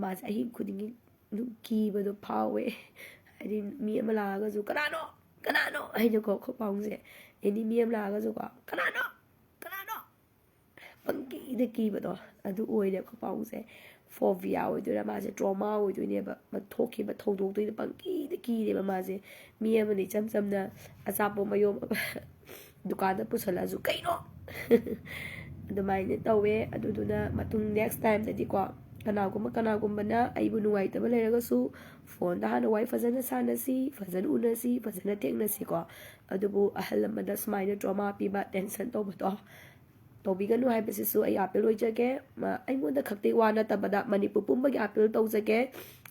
ꯃꯥꯁꯦ ꯑꯍꯤꯡ ꯈꯨꯗꯤꯡꯒꯤ ꯑꯗꯨꯝ ꯀꯤꯕꯗꯣ ꯐꯥꯎꯋꯦ꯫ ꯍꯥꯏꯗꯤ ꯃꯤ ꯑꯃ ꯂꯥꯛꯑꯒꯁꯨ "ꯀꯅꯥꯅꯣ? ꯀꯅꯥꯅꯣ?" ꯍꯥꯏꯅꯀꯣ ꯑꯩꯈꯣꯏ ꯄꯥꯕꯨꯡꯁꯦ ꯑꯦꯅꯤ ꯃꯤ ꯑꯃ ꯂꯥꯛꯑꯒꯁꯨꯀꯣ "ꯀꯅꯥꯅꯣ? ꯀꯅꯥꯅꯣ?" ꯄꯪꯀꯤꯗ ꯀꯤꯕꯗꯣ ꯑꯗꯨ ꯑꯣꯏꯔꯦ ꯑꯩꯈꯣꯏ ꯄꯥꯕꯨꯡꯁꯦ꯫ Phobia ꯑꯣꯏꯗꯣꯏꯔꯥ, ꯃꯥꯁꯦ trauma ꯑꯣꯏꯗꯣꯏꯅꯦꯕ꯫ ꯃ-, ꯊꯣꯛꯈꯤꯕ ꯊꯧꯗꯣꯛꯇꯨꯗ ꯄꯪꯀꯤꯗ ꯀꯤꯔꯦꯕ ꯃꯥꯁꯦ꯫ ꯃꯤ ꯑꯃꯅ ꯏꯆꯝ ꯆꯝꯅ ꯑꯆꯥꯄꯣꯠ ꯃꯌꯣꯝ ꯑꯃ ꯗꯨꯀꯥꯟꯗ ꯄꯨꯁꯜꯂꯛꯑꯁꯨ "ꯀꯩꯅꯣ?" ꯑꯗꯨꯃꯥꯏꯅ ꯇꯧꯋꯦ꯫ ꯑꯗꯨꯗꯨꯅ ꯃꯇꯨꯡ next timeꯗꯗꯤꯀꯣ, ꯀꯅꯥꯒꯨꯝꯕ ꯀꯅꯥꯒꯨꯝꯕꯅ ꯑꯩꯕꯨ ꯅꯨꯡꯉꯥꯏꯇꯕ ꯂꯩꯔꯒꯁꯨ phoneꯗ ꯍꯥꯟꯅ ꯋꯥꯔꯤ ꯐꯖꯅ ꯁꯥꯟꯅꯁꯤ, ꯐꯖꯅ ꯎꯅꯁꯤ, ꯐꯖꯅ ꯊꯦꯡꯅꯁꯤꯀꯣ꯫ ꯑꯗꯨꯕꯨ ꯑꯍꯜ ꯂꯃꯟꯗ ꯁꯨꯃꯥꯏꯅ trauma ꯄꯤꯕ, tension ꯇꯧꯕꯗꯣ ꯇꯧꯕꯤꯒꯅꯨ ꯍꯥꯏꯕꯁꯤꯁꯨ ꯑꯩ appeal ꯑꯣꯏꯖꯒꯦ꯫ ꯃ-, ꯑꯩꯉꯣꯟꯗ ꯈꯛꯇꯒꯤ ꯋꯥ ꯅꯠꯇꯕꯗ ꯃꯅꯤꯄꯨꯔ ꯄꯨꯝꯕꯒꯤ appeal ꯇꯧꯖꯒꯦ꯫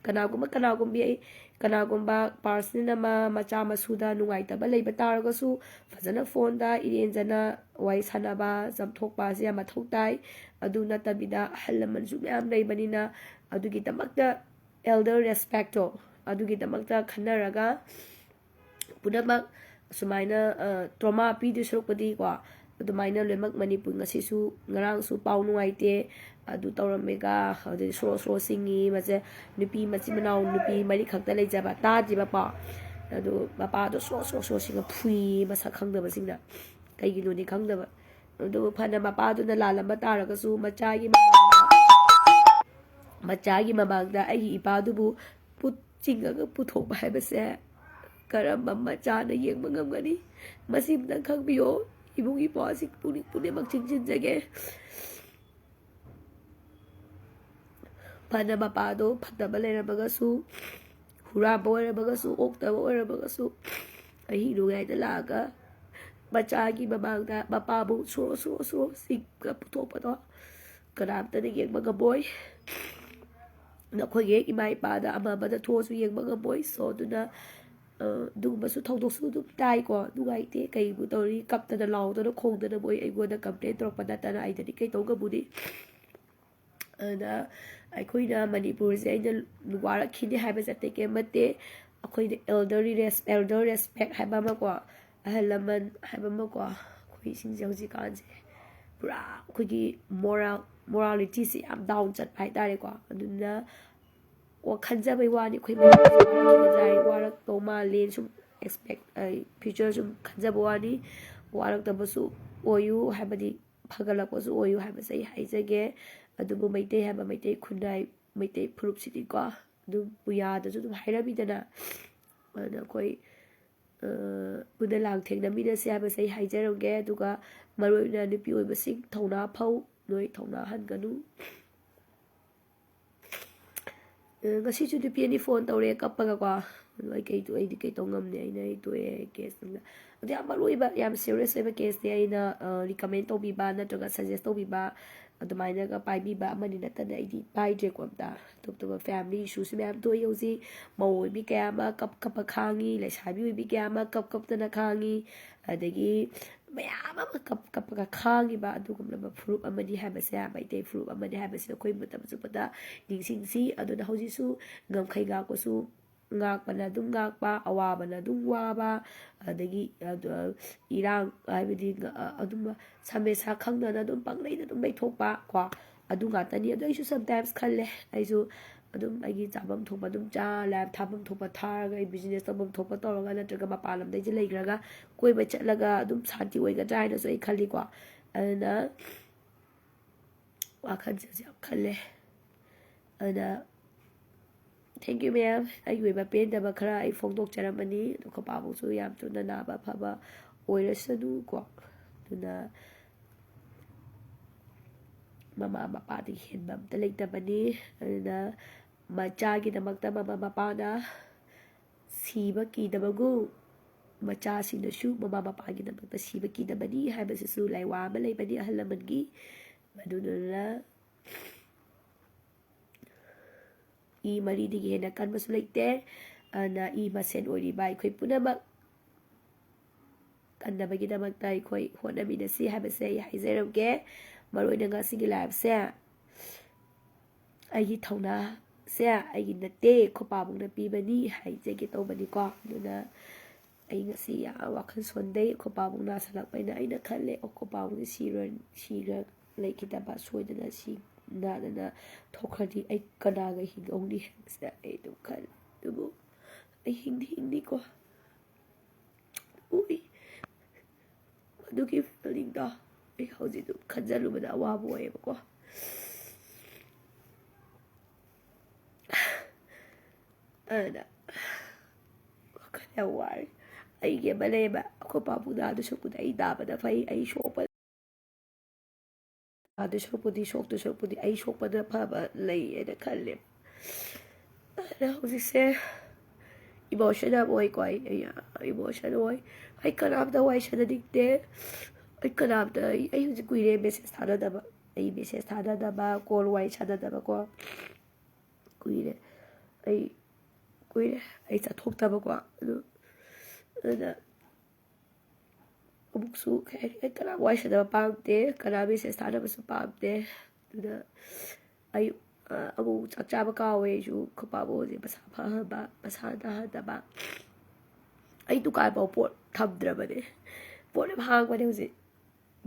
ꯀꯅꯥꯒꯨꯝꯕ ꯀꯅꯥꯒꯨꯝꯕꯤ ꯑꯩ, ꯀꯅꯥꯒꯨꯝꯕ person ꯑꯃ ꯃꯆꯥ ꯃꯁꯨꯗ ꯅꯨꯡꯉꯥꯏꯇꯕ ꯂꯩꯕ ꯇꯥꯔꯒꯁꯨ ꯐꯖꯅ phoneꯗ ꯏꯔꯦꯟꯖꯅ ꯋꯥꯔꯤ ꯁꯥꯟꯅꯕ, ꯆꯥꯝꯊꯣꯛꯄ ꯑꯁꯤ ꯌꯥꯝ ꯃꯊꯧ ꯇꯥꯏ꯫ ꯑꯗꯨ ꯅꯠꯇꯕꯤꯗ ꯑꯍꯜ ꯂꯃꯟꯁꯨ ꯃꯌꯥꯝ ꯂꯩꯕꯅꯤꯅ ꯑꯗꯨꯒꯤꯗꯃꯛꯇ elder respectꯇꯣ ꯑꯗꯨꯒꯤꯗꯃꯛꯇ ꯈꯟꯅꯔꯒ ꯄꯨꯝꯅꯃꯛ ꯁꯨꯃꯥꯏꯅ, ꯑ, trauma ꯄꯤꯗꯣꯏ ꯁꯔꯨꯛꯄꯨꯗꯤꯀꯣ, ꯑꯗꯨꯃꯥꯏꯅ ꯂꯣꯏꯅꯃꯛ ꯃꯅꯤꯄꯨꯔ ꯉꯁꯤꯁꯨ ꯉꯔꯥꯡꯁꯨ ꯄꯥꯎ ꯅꯨꯡꯉꯥꯏꯇꯦ, ꯑꯗꯨ ꯇꯧꯔꯝꯃꯦꯒ, ꯑꯗꯨꯗꯤ ꯁꯣꯔꯣ ꯁꯣꯔꯣ ꯁꯤꯡꯉꯤ, ꯃꯁꯦ ꯅꯨꯄꯤ ꯃꯆꯤꯟ ꯃꯅꯥꯎ ꯅꯨꯄꯤ ꯃꯔꯤ ꯈꯛꯇ ꯂꯩꯖꯕ, ꯇꯥꯗ꯭ꯔꯤꯕ ꯄꯥꯎ꯫ ꯑꯗꯨ ꯃꯄꯥꯗꯣ ꯁꯣꯔꯣ ꯁꯣꯔꯣ ꯁꯣꯔꯣ ꯁꯤꯡꯉ ꯐꯨꯏ, ꯃꯁꯛ ꯈꯪꯗꯕꯁꯤꯡꯅ꯫ ꯀꯩꯒꯤꯅꯣꯗꯤ ꯈꯪꯗꯕ꯫ ꯑꯗꯨꯕꯨ ꯐꯅ ꯃꯄꯥꯗꯨꯅ ꯂꯥꯜꯂꯝꯕ ꯇꯥꯔꯒꯁꯨ ꯃꯆꯥꯒꯤ ꯃꯃꯥꯅ ꯃꯆꯥꯒꯤ ꯃꯃꯥꯡꯗ ꯑꯩꯒꯤ ꯏꯄꯥꯗꯨꯕꯨ ꯄꯨꯠ ꯆꯤꯡꯉꯒ ꯄꯨꯊꯣꯛꯄ ꯍꯥꯏꯕꯁꯦ ꯀꯔꯝꯕ ꯃꯆꯥꯅ ꯌꯦꯡꯕ ꯉꯝꯒꯅꯤ? ꯃꯁꯤꯃꯇꯪ ꯈꯪꯕꯤꯌꯣ꯫ ꯏꯕꯨꯡ ꯏꯄ꯭ꯋꯥꯁꯤꯡ ꯄꯨꯛꯅꯤꯡ ꯄꯨꯝꯅꯃꯛ ꯆꯤꯡꯁꯤꯟꯖꯒꯦ꯫ ꯐꯅ ꯃꯄꯥꯗꯣ ꯐꯠꯇꯕ ꯂꯩꯔꯝꯃꯒꯁꯨ, ꯍꯨꯔꯥꯟꯕ ꯑꯣꯏꯔꯝꯃꯒꯁꯨ, ꯑꯣꯛꯇꯕ ꯑꯣꯏꯔꯝꯃꯒꯁꯨ, ꯑꯍꯤꯡ ꯅꯣꯡꯌꯥꯏꯗ ꯂꯥꯛꯑꯒ ꯃꯆꯥꯒꯤ ꯃꯃꯥꯡꯗ ꯃꯄꯥꯕꯨ ꯁꯨꯔꯣ ꯁꯨꯔꯣ ꯁꯨꯔꯣ ꯆꯤꯡꯒ ꯄꯨꯊꯣꯛꯄꯗꯣ ꯀꯅꯥꯝꯇꯅ ꯌꯦꯡꯕ ꯉꯝꯃꯣꯏ꯫ ꯅꯈꯣꯏꯒꯤ ꯍꯦꯛ ꯏꯃꯥ ꯏꯄꯥꯗ ꯑꯃ ꯑꯃꯗ ꯊꯣꯛꯑꯁꯨ ꯌꯦꯡꯕ ꯉꯝꯃꯣꯏ꯫ So, ꯑꯗꯨꯅ, ꯑ, ꯑꯗꯨꯒꯨꯝꯕꯁꯨ ꯊꯧꯗꯣꯛꯁꯨ ꯑꯗꯨꯝ ꯇꯥꯏꯀꯣ꯫ ꯅꯨꯡꯉꯥꯏꯇꯦ, ꯀꯩꯕꯨ ꯇꯧꯔꯤ, ꯀꯞꯇꯅ ꯂꯥꯎꯗꯅ ꯈꯣꯡꯗꯅ ꯃꯣꯏ ꯑꯩꯉꯣꯟꯗ complain ꯇꯧꯔꯛꯄ ꯅꯠꯇꯅ ꯑꯩꯗꯗꯤ ꯀꯩ ꯇꯧ ꯉꯝꯃꯨꯅꯤ? ꯑꯗꯨꯅ ꯑꯩꯈꯣꯏꯅ ꯃꯅꯤꯄꯨꯔꯁꯦ ꯑꯩꯅ ꯋꯥꯔꯛꯈꯤꯅꯦ ꯍꯥꯏꯕꯁꯦ ꯑꯇꯩ ꯀꯩꯝ ꯅꯠꯇꯦ꯫ ꯑꯩꯈꯣꯏꯅ elderly res-, elder respect ꯍꯥꯏꯕ ꯑꯃꯀꯣ, ꯑꯍꯜ ꯂꯃꯟ ꯍꯥꯏꯕ ꯑꯃꯀꯣ, ꯑꯩꯈꯣꯏꯁꯤꯡꯁꯦ ꯍꯧꯖꯤꯛꯀꯥꯟꯁꯦ ꯄꯨꯔꯥ ꯑꯩꯈꯣꯏꯒꯤ moral, moralityꯁꯦ ꯌꯥꯝ down ꯆꯠꯄ ꯍꯥꯏꯇꯥꯔꯦꯀꯣ꯫ ꯑꯗꯨꯅ ꯋꯥ-, ꯈꯟꯖꯕꯩ ꯋꯥꯅꯤ, ꯑꯩꯈꯣꯏ ꯃꯅꯤꯄꯨꯔꯁꯦ ꯋꯥꯔꯛꯈꯤꯒꯗ꯭ꯔꯥ ꯍꯥꯏꯅ ꯋꯥꯔꯛꯇꯧ ꯃꯥꯜꯂꯦꯅ ꯁꯨꯝ expect, ꯑ, future ꯁꯨꯝ ꯈꯟꯖꯕ ꯋꯥꯅꯤ꯫ ꯋꯥꯔꯛꯇꯕꯁꯨ ꯑꯣꯏꯌꯨ, ꯍꯥꯏꯕꯗꯤ ꯐꯒꯠꯂꯛꯄꯁꯨ ꯑꯣꯏꯌꯨ ꯍꯥꯏꯕꯁꯦ ꯑꯩ ꯍꯥꯏꯖꯒꯦ꯫ ꯑꯗꯨꯕꯨ ꯃꯩꯇꯩ ꯍꯥꯏꯕ ꯃꯩꯇꯩ ꯈꯨꯟꯅꯥꯏ, ꯃꯩꯇꯩ ꯐꯨꯔꯨꯞꯁꯤꯗꯤꯀꯣ, ꯑꯗꯨꯝ ꯄꯨꯌꯥꯗꯁꯨ ꯑꯗꯨꯝ ꯍꯥꯏꯔꯝꯃꯤꯗꯅ, ꯑꯗꯨꯅ ꯑꯩꯈꯣꯏ, ꯑ, ꯄꯨꯟꯅ ꯂꯥꯡꯊꯦꯡꯅꯃꯤꯟꯅꯁꯦ ꯍꯥꯏꯕꯁꯦ ꯑꯩ ꯍꯥꯏꯖꯔꯝꯒꯦ꯫ ꯑꯗꯨꯒ ꯃꯔꯨ ꯑꯣꯏꯅ ꯅꯨꯄꯤ ꯑꯣꯏꯕꯁꯤꯡ ꯊꯧꯅꯥ ꯐꯧ, ꯅꯣꯏ ꯊꯧꯅꯥ ꯍꯟꯒꯅꯨ꯫ ꯑ, ꯉꯁꯤꯁꯨ ꯅꯨꯄꯤ ꯑꯅꯤ phone ꯇꯧꯔꯛꯑꯦ ꯀꯞꯄꯒꯀꯣ꯫ ꯑꯗꯣ ꯑꯩ ꯀꯩ, ꯑꯩꯗꯤ ꯀꯩ ꯇꯧ ꯉꯝꯅꯤ? ꯑꯩꯅ ꯑꯩ ꯇꯣꯛꯑꯦ case ꯑꯗꯨꯅ꯫ ꯑꯗꯣ ꯌꯥꯝ ꯃꯔꯨ ꯑꯣꯏꯕ, ꯌꯥꯝ serious ꯑꯣꯏꯕ caseꯅꯦ꯫ ꯑꯩꯅ, ꯑ, recommend ꯇꯧꯕꯤꯕ ꯅꯠꯇ꯭ꯔꯒ suggest ꯇꯧꯕꯤꯕ ꯑꯗꯨꯃꯥꯏꯅꯒ ꯄꯥꯏꯕꯤꯕ ꯑꯃꯅꯤ ꯅꯠꯇꯅ ꯑꯩꯗꯤ ꯄꯥꯏꯗ꯭ꯔꯦꯀꯣ ꯑꯝꯇ꯫ ꯑꯇꯣꯞ ꯑꯇꯣꯞꯄ family issueꯁꯨ ꯃꯌꯥꯝ ꯊꯣꯛꯏ ꯍꯧꯖꯤꯛ꯫ ꯃꯧ ꯑꯣꯏꯕꯤ ꯀꯌꯥ ꯑꯃ ꯀꯞ ꯀꯞꯄ ꯈꯥꯡꯉꯤ, ꯂꯩꯁꯥꯕꯤ ꯑꯣꯏꯕꯤ ꯀꯌꯥ ꯑꯃ ꯀꯞ ꯀꯞꯇꯅ ꯈꯥꯡꯉꯤ, ꯑꯗꯒꯤ ꯃꯌꯥꯝ ꯑꯃ ꯀꯞ ꯀꯞꯄꯒ ꯈꯥꯡꯉꯤꯕ ꯑꯗꯨꯒꯨꯝꯂꯕ ꯐꯨꯔꯨꯞ ꯑꯃꯅꯤ ꯍꯥꯏꯕꯁꯦ, ꯃꯩꯇꯩ ꯐꯨꯔꯨꯞ ꯑꯃꯅꯤ ꯍꯥꯏꯕꯁꯦ ꯑꯩꯈꯣꯏ ꯃꯇꯝ ꯆꯨꯞꯄꯗ ꯅꯤꯡꯁꯤꯡꯁꯤ꯫ ꯑꯗꯨꯅ ꯍꯧꯖꯤꯛꯁꯨ ꯉꯝꯈꯩ ꯉꯥꯛꯄꯁꯨ, ꯉꯥꯛꯄꯅ ꯑꯗꯨꯝ ꯉꯥꯛꯄ, ꯑꯋꯥꯕꯅ ꯑꯗꯨꯝ ꯋꯥꯕ, ꯑꯗꯒꯤ, ꯑꯗꯨ, ꯏꯔꯥꯡ ꯍꯥꯏꯕꯗꯤ, ꯑ, ꯑꯗꯨꯝꯕ ꯁꯃꯁ꯭ꯌꯥ ꯈꯪꯗꯅ ꯑꯗꯨꯝ ꯄꯪꯂꯩꯗ ꯑꯗꯨꯝ ꯂꯩꯊꯣꯛꯄ ꯀꯣ, ꯑꯗꯨ ꯉꯥꯛꯇꯅꯤ꯫ ꯑꯗꯣ ꯑꯩꯁꯨ sometimes ꯈꯜꯂꯦ, ꯑꯩꯁꯨ ꯑꯗꯨꯝ ꯑꯩꯒꯤ ꯆꯥꯐꯝ ꯊꯣꯛꯄ ꯑꯗꯨꯝ ꯆꯥ, ꯂꯥꯏꯞ ꯊꯥꯐꯝ ꯊꯣꯛꯄ ꯊꯥꯔꯒ, ꯑꯩ business ꯇꯧꯐꯝ ꯊꯣꯛꯄ ꯇꯧꯔꯒ, ꯅꯠꯇ꯭ꯔꯒ ꯃꯄꯥꯟ ꯂꯝꯗ ꯑꯩꯁꯦ ꯂꯩꯈ꯭ꯔꯒ ꯀꯣꯏꯕ ꯆꯠꯂꯒ ꯑꯗꯨꯝ ꯁꯥꯟꯇꯤ ꯑꯣꯏꯒꯗ꯭ꯔꯥ ꯍꯥꯏꯅꯁꯨ ꯑꯩ ꯈꯜꯂꯤꯀꯣ꯫ ꯑꯗꯨꯅ ꯋꯥꯈꯜꯁꯦ ꯍꯧꯖꯤꯛ ꯌꯥꯝ ꯈꯜꯂꯦ꯫ ꯑꯗꯨꯅ, thank you, ma'am. ꯑꯩꯒꯤ ꯑꯣꯏꯕ ꯄꯦꯟꯗꯕ ꯈꯔ ꯑꯩ ꯐꯣꯡꯗꯣꯛꯆꯔꯝꯕꯅꯤ꯫ ꯑꯗꯣ ꯑꯩꯈꯣꯏ ꯄꯥꯕꯨꯡꯁꯨ ꯌꯥꯝ ꯊꯨꯅ ꯅꯥꯕ ꯐꯕ ꯑꯣꯏꯔꯁꯅꯨꯀꯣ꯫ ꯑꯗꯨꯅ ꯃꯃꯥ ꯃꯄꯥꯗꯒꯤ ꯍꯦꯟꯕ ꯑꯝꯇ ꯂꯩꯇꯕꯅꯤ꯫ ꯑꯗꯨꯅ ꯃꯆꯥꯒꯤꯗꯃꯛꯇ ꯃꯃꯥ ꯃꯄꯥꯅ ꯁꯤꯕ ꯀꯤꯗꯕꯒꯨꯝ, ꯃꯆꯥꯁꯤꯡꯅꯁꯨ ꯃꯃꯥ ꯃꯄꯥꯒꯤꯗꯃꯛꯇ ꯁꯤꯕ ꯀꯤꯗꯕꯅꯤ ꯍꯥꯏꯕꯁꯤꯁꯨ ꯂꯥꯏꯋꯥ ꯑꯃ ꯂꯩꯕꯅꯤ ꯑꯍꯜ ꯂꯃꯟꯒꯤ꯫ ꯃꯗꯨꯗꯨꯅ ꯏ ꯃꯔꯤꯗꯒꯤ ꯍꯦꯟꯅ ꯀꯟꯕꯁꯨ ꯂꯩꯇꯦ꯫ ꯑꯗꯨꯅ ꯏ ꯃꯁꯦꯟ ꯑꯣꯏꯔꯤꯕ ꯑꯩꯈꯣꯏ ꯄꯨꯝꯅꯃꯛ ꯀꯟꯅꯕꯒꯤꯗꯃꯛꯇ ꯑꯩꯈꯣꯏ ꯍꯣꯠꯅꯃꯤꯟꯅꯁꯤ ꯍꯥꯏꯕꯁꯦ ꯑꯩ ꯍꯥꯏꯖꯔꯝꯒꯦ꯫ ꯃꯔꯨꯑꯣꯏꯅ ꯉꯁꯤꯒꯤ liveꯁꯦ ꯑꯩꯒꯤ ꯊꯧꯅꯥꯁꯦ ꯑꯩꯒꯤ ꯅꯠꯇꯦ, ꯑꯩꯈꯣꯏ ꯄꯥꯕꯨꯡꯅ ꯄꯤꯕꯅꯤ ꯍꯥꯏꯖꯒꯦ ꯇꯧꯕꯅꯤꯀꯣ꯫ ꯑꯗꯨꯅ ꯑꯩ ꯉꯁꯤ ꯌꯥꯝ ꯋꯥꯈꯜ ꯁꯣꯟꯊꯩ꯫ ꯑꯩꯈꯣꯏ ꯄꯥꯕꯨꯡ ꯅꯥꯁꯜꯂꯛꯄꯩꯅ ꯑꯩꯅ ꯈꯜꯂꯦ, ꯑꯩꯈꯣꯏ ꯄꯥꯕꯨꯡꯁꯦ ꯁꯤꯔ-, ꯁꯤꯔ ꯂꯩꯈꯤꯗꯕ, ꯁꯣꯏꯗꯅ ꯁꯤ ꯅꯥꯗꯅ ꯊꯣꯛꯈ꯭ꯔꯗꯤ ꯑꯩ ꯀꯅꯥꯒ ꯍꯤꯡꯍꯧꯅꯤ ꯍꯥꯏꯕꯁꯤꯗ ꯑꯩ ꯑꯗꯨꯝ ꯈꯜꯂꯦ꯫ ꯑꯗꯨꯕꯨ ꯑꯩ ꯍꯤꯡꯗꯤ ꯍꯤꯡꯅꯤꯀꯣ꯫ ꯎꯏ꯫ ꯑꯗꯨꯒꯤ feelingꯗꯣ ꯑꯩ ꯍꯧꯖꯤꯛ ꯑꯗꯨꯝ ꯈꯟꯖꯜꯂꯨꯕꯗ ꯑꯋꯥꯕ ꯑꯣꯏꯌꯦꯕꯀꯣ꯫ ꯑꯗꯨꯅ ꯋꯥꯈꯜ ꯌꯥꯝ ꯋꯥꯔꯦ꯫ ꯑꯩꯒꯤ ꯑꯃ ꯂꯩꯌꯦꯕ, ꯑꯩꯈꯣꯏ ꯄꯥꯕꯨꯡ ꯅꯥꯗꯣꯏ ꯁꯔꯨꯛꯄꯨꯗꯤ ꯑꯩ ꯅꯥꯕꯅ ꯐꯩ, ꯑꯩ ꯁꯣꯛꯄ ꯅꯥꯗꯣꯏ ꯁꯔꯨꯛꯄꯨꯗꯤ, ꯁꯣꯛꯇꯣꯏ ꯁꯔꯨꯛꯄꯨꯗꯤ ꯑꯩ ꯁꯣꯛꯄꯅ ꯐꯕ ꯂꯩ ꯍꯥꯏꯅ ꯈꯜꯂꯦ꯫ ꯑꯗ ꯍꯧꯖꯤꯛꯁꯦ emotion ꯌꯥꯝ ꯑꯣꯏꯀꯣ, ꯑꯩ, ꯑꯩ ꯌꯥꯝ emotion ꯑꯣꯏ꯫ ꯑꯩ ꯀꯅꯥꯝꯇ ꯋꯥꯔꯤ ꯁꯥꯟꯅꯅꯤꯡꯗꯦ꯫ ꯑꯩ ꯀꯅꯥꯝꯇ, ꯑꯩ, ꯑꯩ ꯍꯧꯖꯤꯛ ꯀꯨꯏꯔꯦ message ꯊꯥꯅꯗꯕ꯫ ꯑꯩ message ꯊꯥꯅꯗꯕ, call ꯋꯥꯔꯤ ꯁꯥꯟꯅꯗꯕꯀꯣ꯫ ꯀꯨꯏꯔꯦ꯫ ꯑꯩ ꯀꯨꯏꯔꯦ꯫ ꯑꯩ ꯆꯠꯊꯣꯛꯇꯕꯀꯣ꯫ ꯑꯗꯨ, ꯑꯗꯨꯅ ꯑꯃꯨꯛꯁꯨ ꯀꯩ ꯍꯥꯏꯅꯤ, ꯑꯩ ꯀꯅꯥ ꯋꯥꯔꯤ ꯁꯥꯟꯅꯕ ꯄꯥꯝꯗꯦ, ꯀꯅꯥ message ꯊꯥꯅꯕꯁꯨ ꯄꯥꯝꯗꯦ꯫ ꯑꯗꯨꯅ ꯑꯩ, ꯑ, ꯑꯃꯨꯛ ꯆꯥꯛ ꯆꯥꯕ ꯀꯥꯎꯋꯦ꯫ ꯑꯩꯁꯨ ꯈꯣꯏꯄꯥꯕꯨ ꯍꯧꯖꯤꯛ ꯃꯁꯥ ꯐꯍꯟꯕ, ꯃꯁꯥ ꯅꯥꯍꯟꯗꯕ꯫ ꯑꯩ ꯗꯨꯀꯥꯟꯐꯥꯎ ꯄꯣꯠ ꯊꯝꯗ꯭ꯔꯕꯅꯦ꯫ ꯄꯣꯠ ꯌꯥꯝ ꯍꯥꯡꯕꯅꯦ ꯍꯧꯖꯤꯛ꯫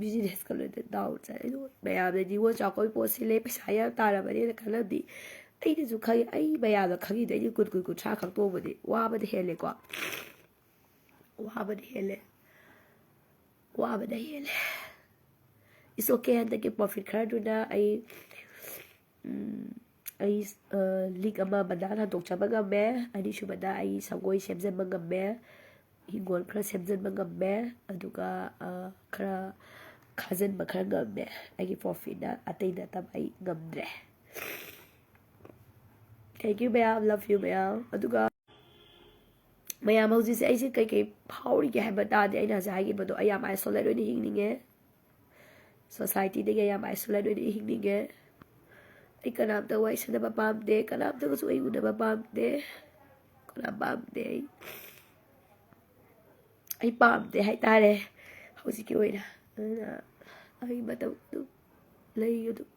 Businessꯀ ꯂꯣꯏꯅ down ꯆꯠꯂꯦ꯫ ꯑꯗꯨ ꯃꯌꯥꯝꯅ ꯅꯤꯉꯣꯜ ꯆꯥꯛꯀꯧꯕ ꯄꯣꯠ ꯁꯤꯜꯂꯦ, ꯄꯩꯁꯥ ꯌꯥꯝ ꯇꯥꯔꯕꯅꯦꯅ ꯈꯜꯂꯝꯅꯤ꯫ ꯑꯩꯅꯁꯨ ꯈꯪꯉꯤ, ꯑꯩ ꯃꯌꯥꯝꯅ ꯈꯪꯉꯤꯗꯣ ꯑꯩꯗꯤ ꯀꯨꯟ, ꯀꯨꯟ, ꯀꯨꯟꯊ꯭ꯔꯥ ꯈꯛ ꯇꯣꯡꯕꯅꯦ꯫ ꯋꯥꯕꯗꯤ ꯍꯦꯜꯂꯦꯀꯣ꯫ ꯋꯥꯕꯗꯤ ꯍꯦꯜꯂꯦ꯫ ꯋꯥꯕꯗ ꯍꯦꯜꯂꯦ꯫ It's okay, ꯍꯟꯗꯛꯀꯤ profit ꯈꯔꯗꯨꯅ ꯑꯩ, ꯎꯝ, ꯑꯩ ꯂꯤꯛ ꯑꯃ ꯕꯅꯥꯅ ꯍꯟꯗꯣꯛꯆꯕ ꯉꯝꯃꯦ꯫ ꯑꯅꯤꯁꯨꯕꯗ ꯑꯩ ꯁꯪꯒꯣꯏ ꯁꯦꯝꯖꯤꯟꯕ ꯉꯝꯃꯦ꯫ ꯍꯤꯡꯒꯣꯜ ꯈꯔ ꯁꯦꯝꯖꯤꯟꯕ ꯉꯝꯃꯦ꯫ ꯑꯗꯨꯒ ꯈꯔ ꯈꯥꯖꯤꯟꯕ ꯈꯔ ꯉꯝꯃꯦ꯫ ꯑꯩꯒꯤ ꯄ꯭ꯔꯣꯐꯤꯠꯅ, ꯑꯇꯩ ꯅꯠꯇꯕ ꯑꯩ ꯉꯝꯗ꯭ꯔꯦ꯫ Thank you ꯃꯌꯥꯝ, love you ꯃꯌꯥꯝ꯫ ꯑꯗꯨꯒ ꯃꯌꯥꯝ, ꯍꯧꯖꯤꯛꯁꯦ ꯑꯩꯁꯦ ꯀꯩꯀꯩ ꯐꯥꯎꯔꯤꯒꯦ ꯍꯥꯏꯕ ꯇꯥꯔꯗꯤ, ꯑꯩꯅ ꯍꯧꯖꯤꯛ ꯍꯥꯏꯈꯤꯕꯗꯣ, ꯑꯩ ꯌꯥꯝ isolated ꯑꯣꯏꯅ ꯍꯤꯡꯅꯤꯡꯉꯦ꯫ ꯁꯣꯁꯥꯏꯇꯤꯗꯒꯤ ꯌꯥꯝ isolated ꯑꯣꯏꯅ ꯍꯤꯡꯅꯤꯡꯉꯦ꯫ ꯑꯩ ꯀꯅꯥꯝꯇ ꯋꯥꯔꯤ ꯁꯥꯟꯅꯕ ꯄꯥꯝꯗꯦ, ꯀꯅꯥꯝꯇꯒꯁꯨ ꯑꯩ ꯎꯅꯕ ꯄꯥꯝꯗꯦ, ꯀꯅꯥꯝ ꯄꯥꯝꯗꯦ ꯑꯩ꯫ ꯑꯩ ꯄꯥꯝꯗꯦ ꯍꯥꯏꯇꯥꯔꯦ ꯍꯧꯖꯤꯛꯀꯤ ꯑꯣꯏꯅ꯫ ꯑꯗꯨꯅ ꯑꯩ ꯃꯇꯝ ꯑꯗꯨꯝ ꯂꯩ ꯑꯗꯨꯝ꯫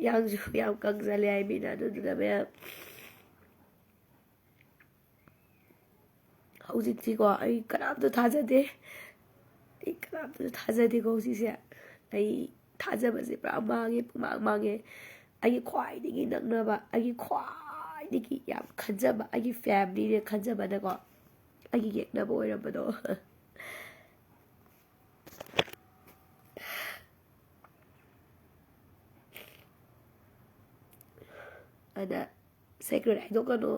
ꯌꯥꯡꯁꯨ ꯌꯥꯝ ꯀꯪꯖꯜꯂꯦ ꯍꯥꯏ ꯃꯤꯅ꯫ ꯑꯗꯨꯗꯨꯅ ꯃꯌꯥꯝ, ꯍꯧꯖꯤꯛꯇꯤꯀꯣ ꯑꯩ ꯀꯅꯥꯝꯇ ꯊꯥꯖꯗꯦ꯫ ꯑꯩ ꯀꯅꯥꯝꯇꯁꯨ ꯊꯥꯖꯗꯦꯀꯣ ꯍꯧꯖꯤꯛꯁꯦ꯫ ꯑꯩ ꯊꯥꯖꯕꯁꯦ ꯄꯨꯔꯥ ꯃꯥꯡꯉꯦ, ꯄꯨꯡꯃꯥꯡ ꯃꯥꯡꯉꯦ꯫ ꯑꯩꯒꯤ ꯈ꯭ꯋꯥꯏꯗꯒꯤ ꯅꯛꯅꯕ, ꯑꯩꯒꯤ ꯈ꯭ꯋꯥꯏꯗꯒꯤ ꯌꯥꯝ ꯈꯟꯖꯕ, ꯑꯩꯒꯤ familyꯅꯦ ꯈꯟꯖꯕꯅꯀꯣ, ꯑꯩꯒꯤ ꯌꯦꯛꯅꯕ ꯑꯣꯏꯔꯝꯕꯗꯣ꯫ ꯑꯗ secret ꯍꯥꯏꯗꯣꯛꯀꯅꯨ,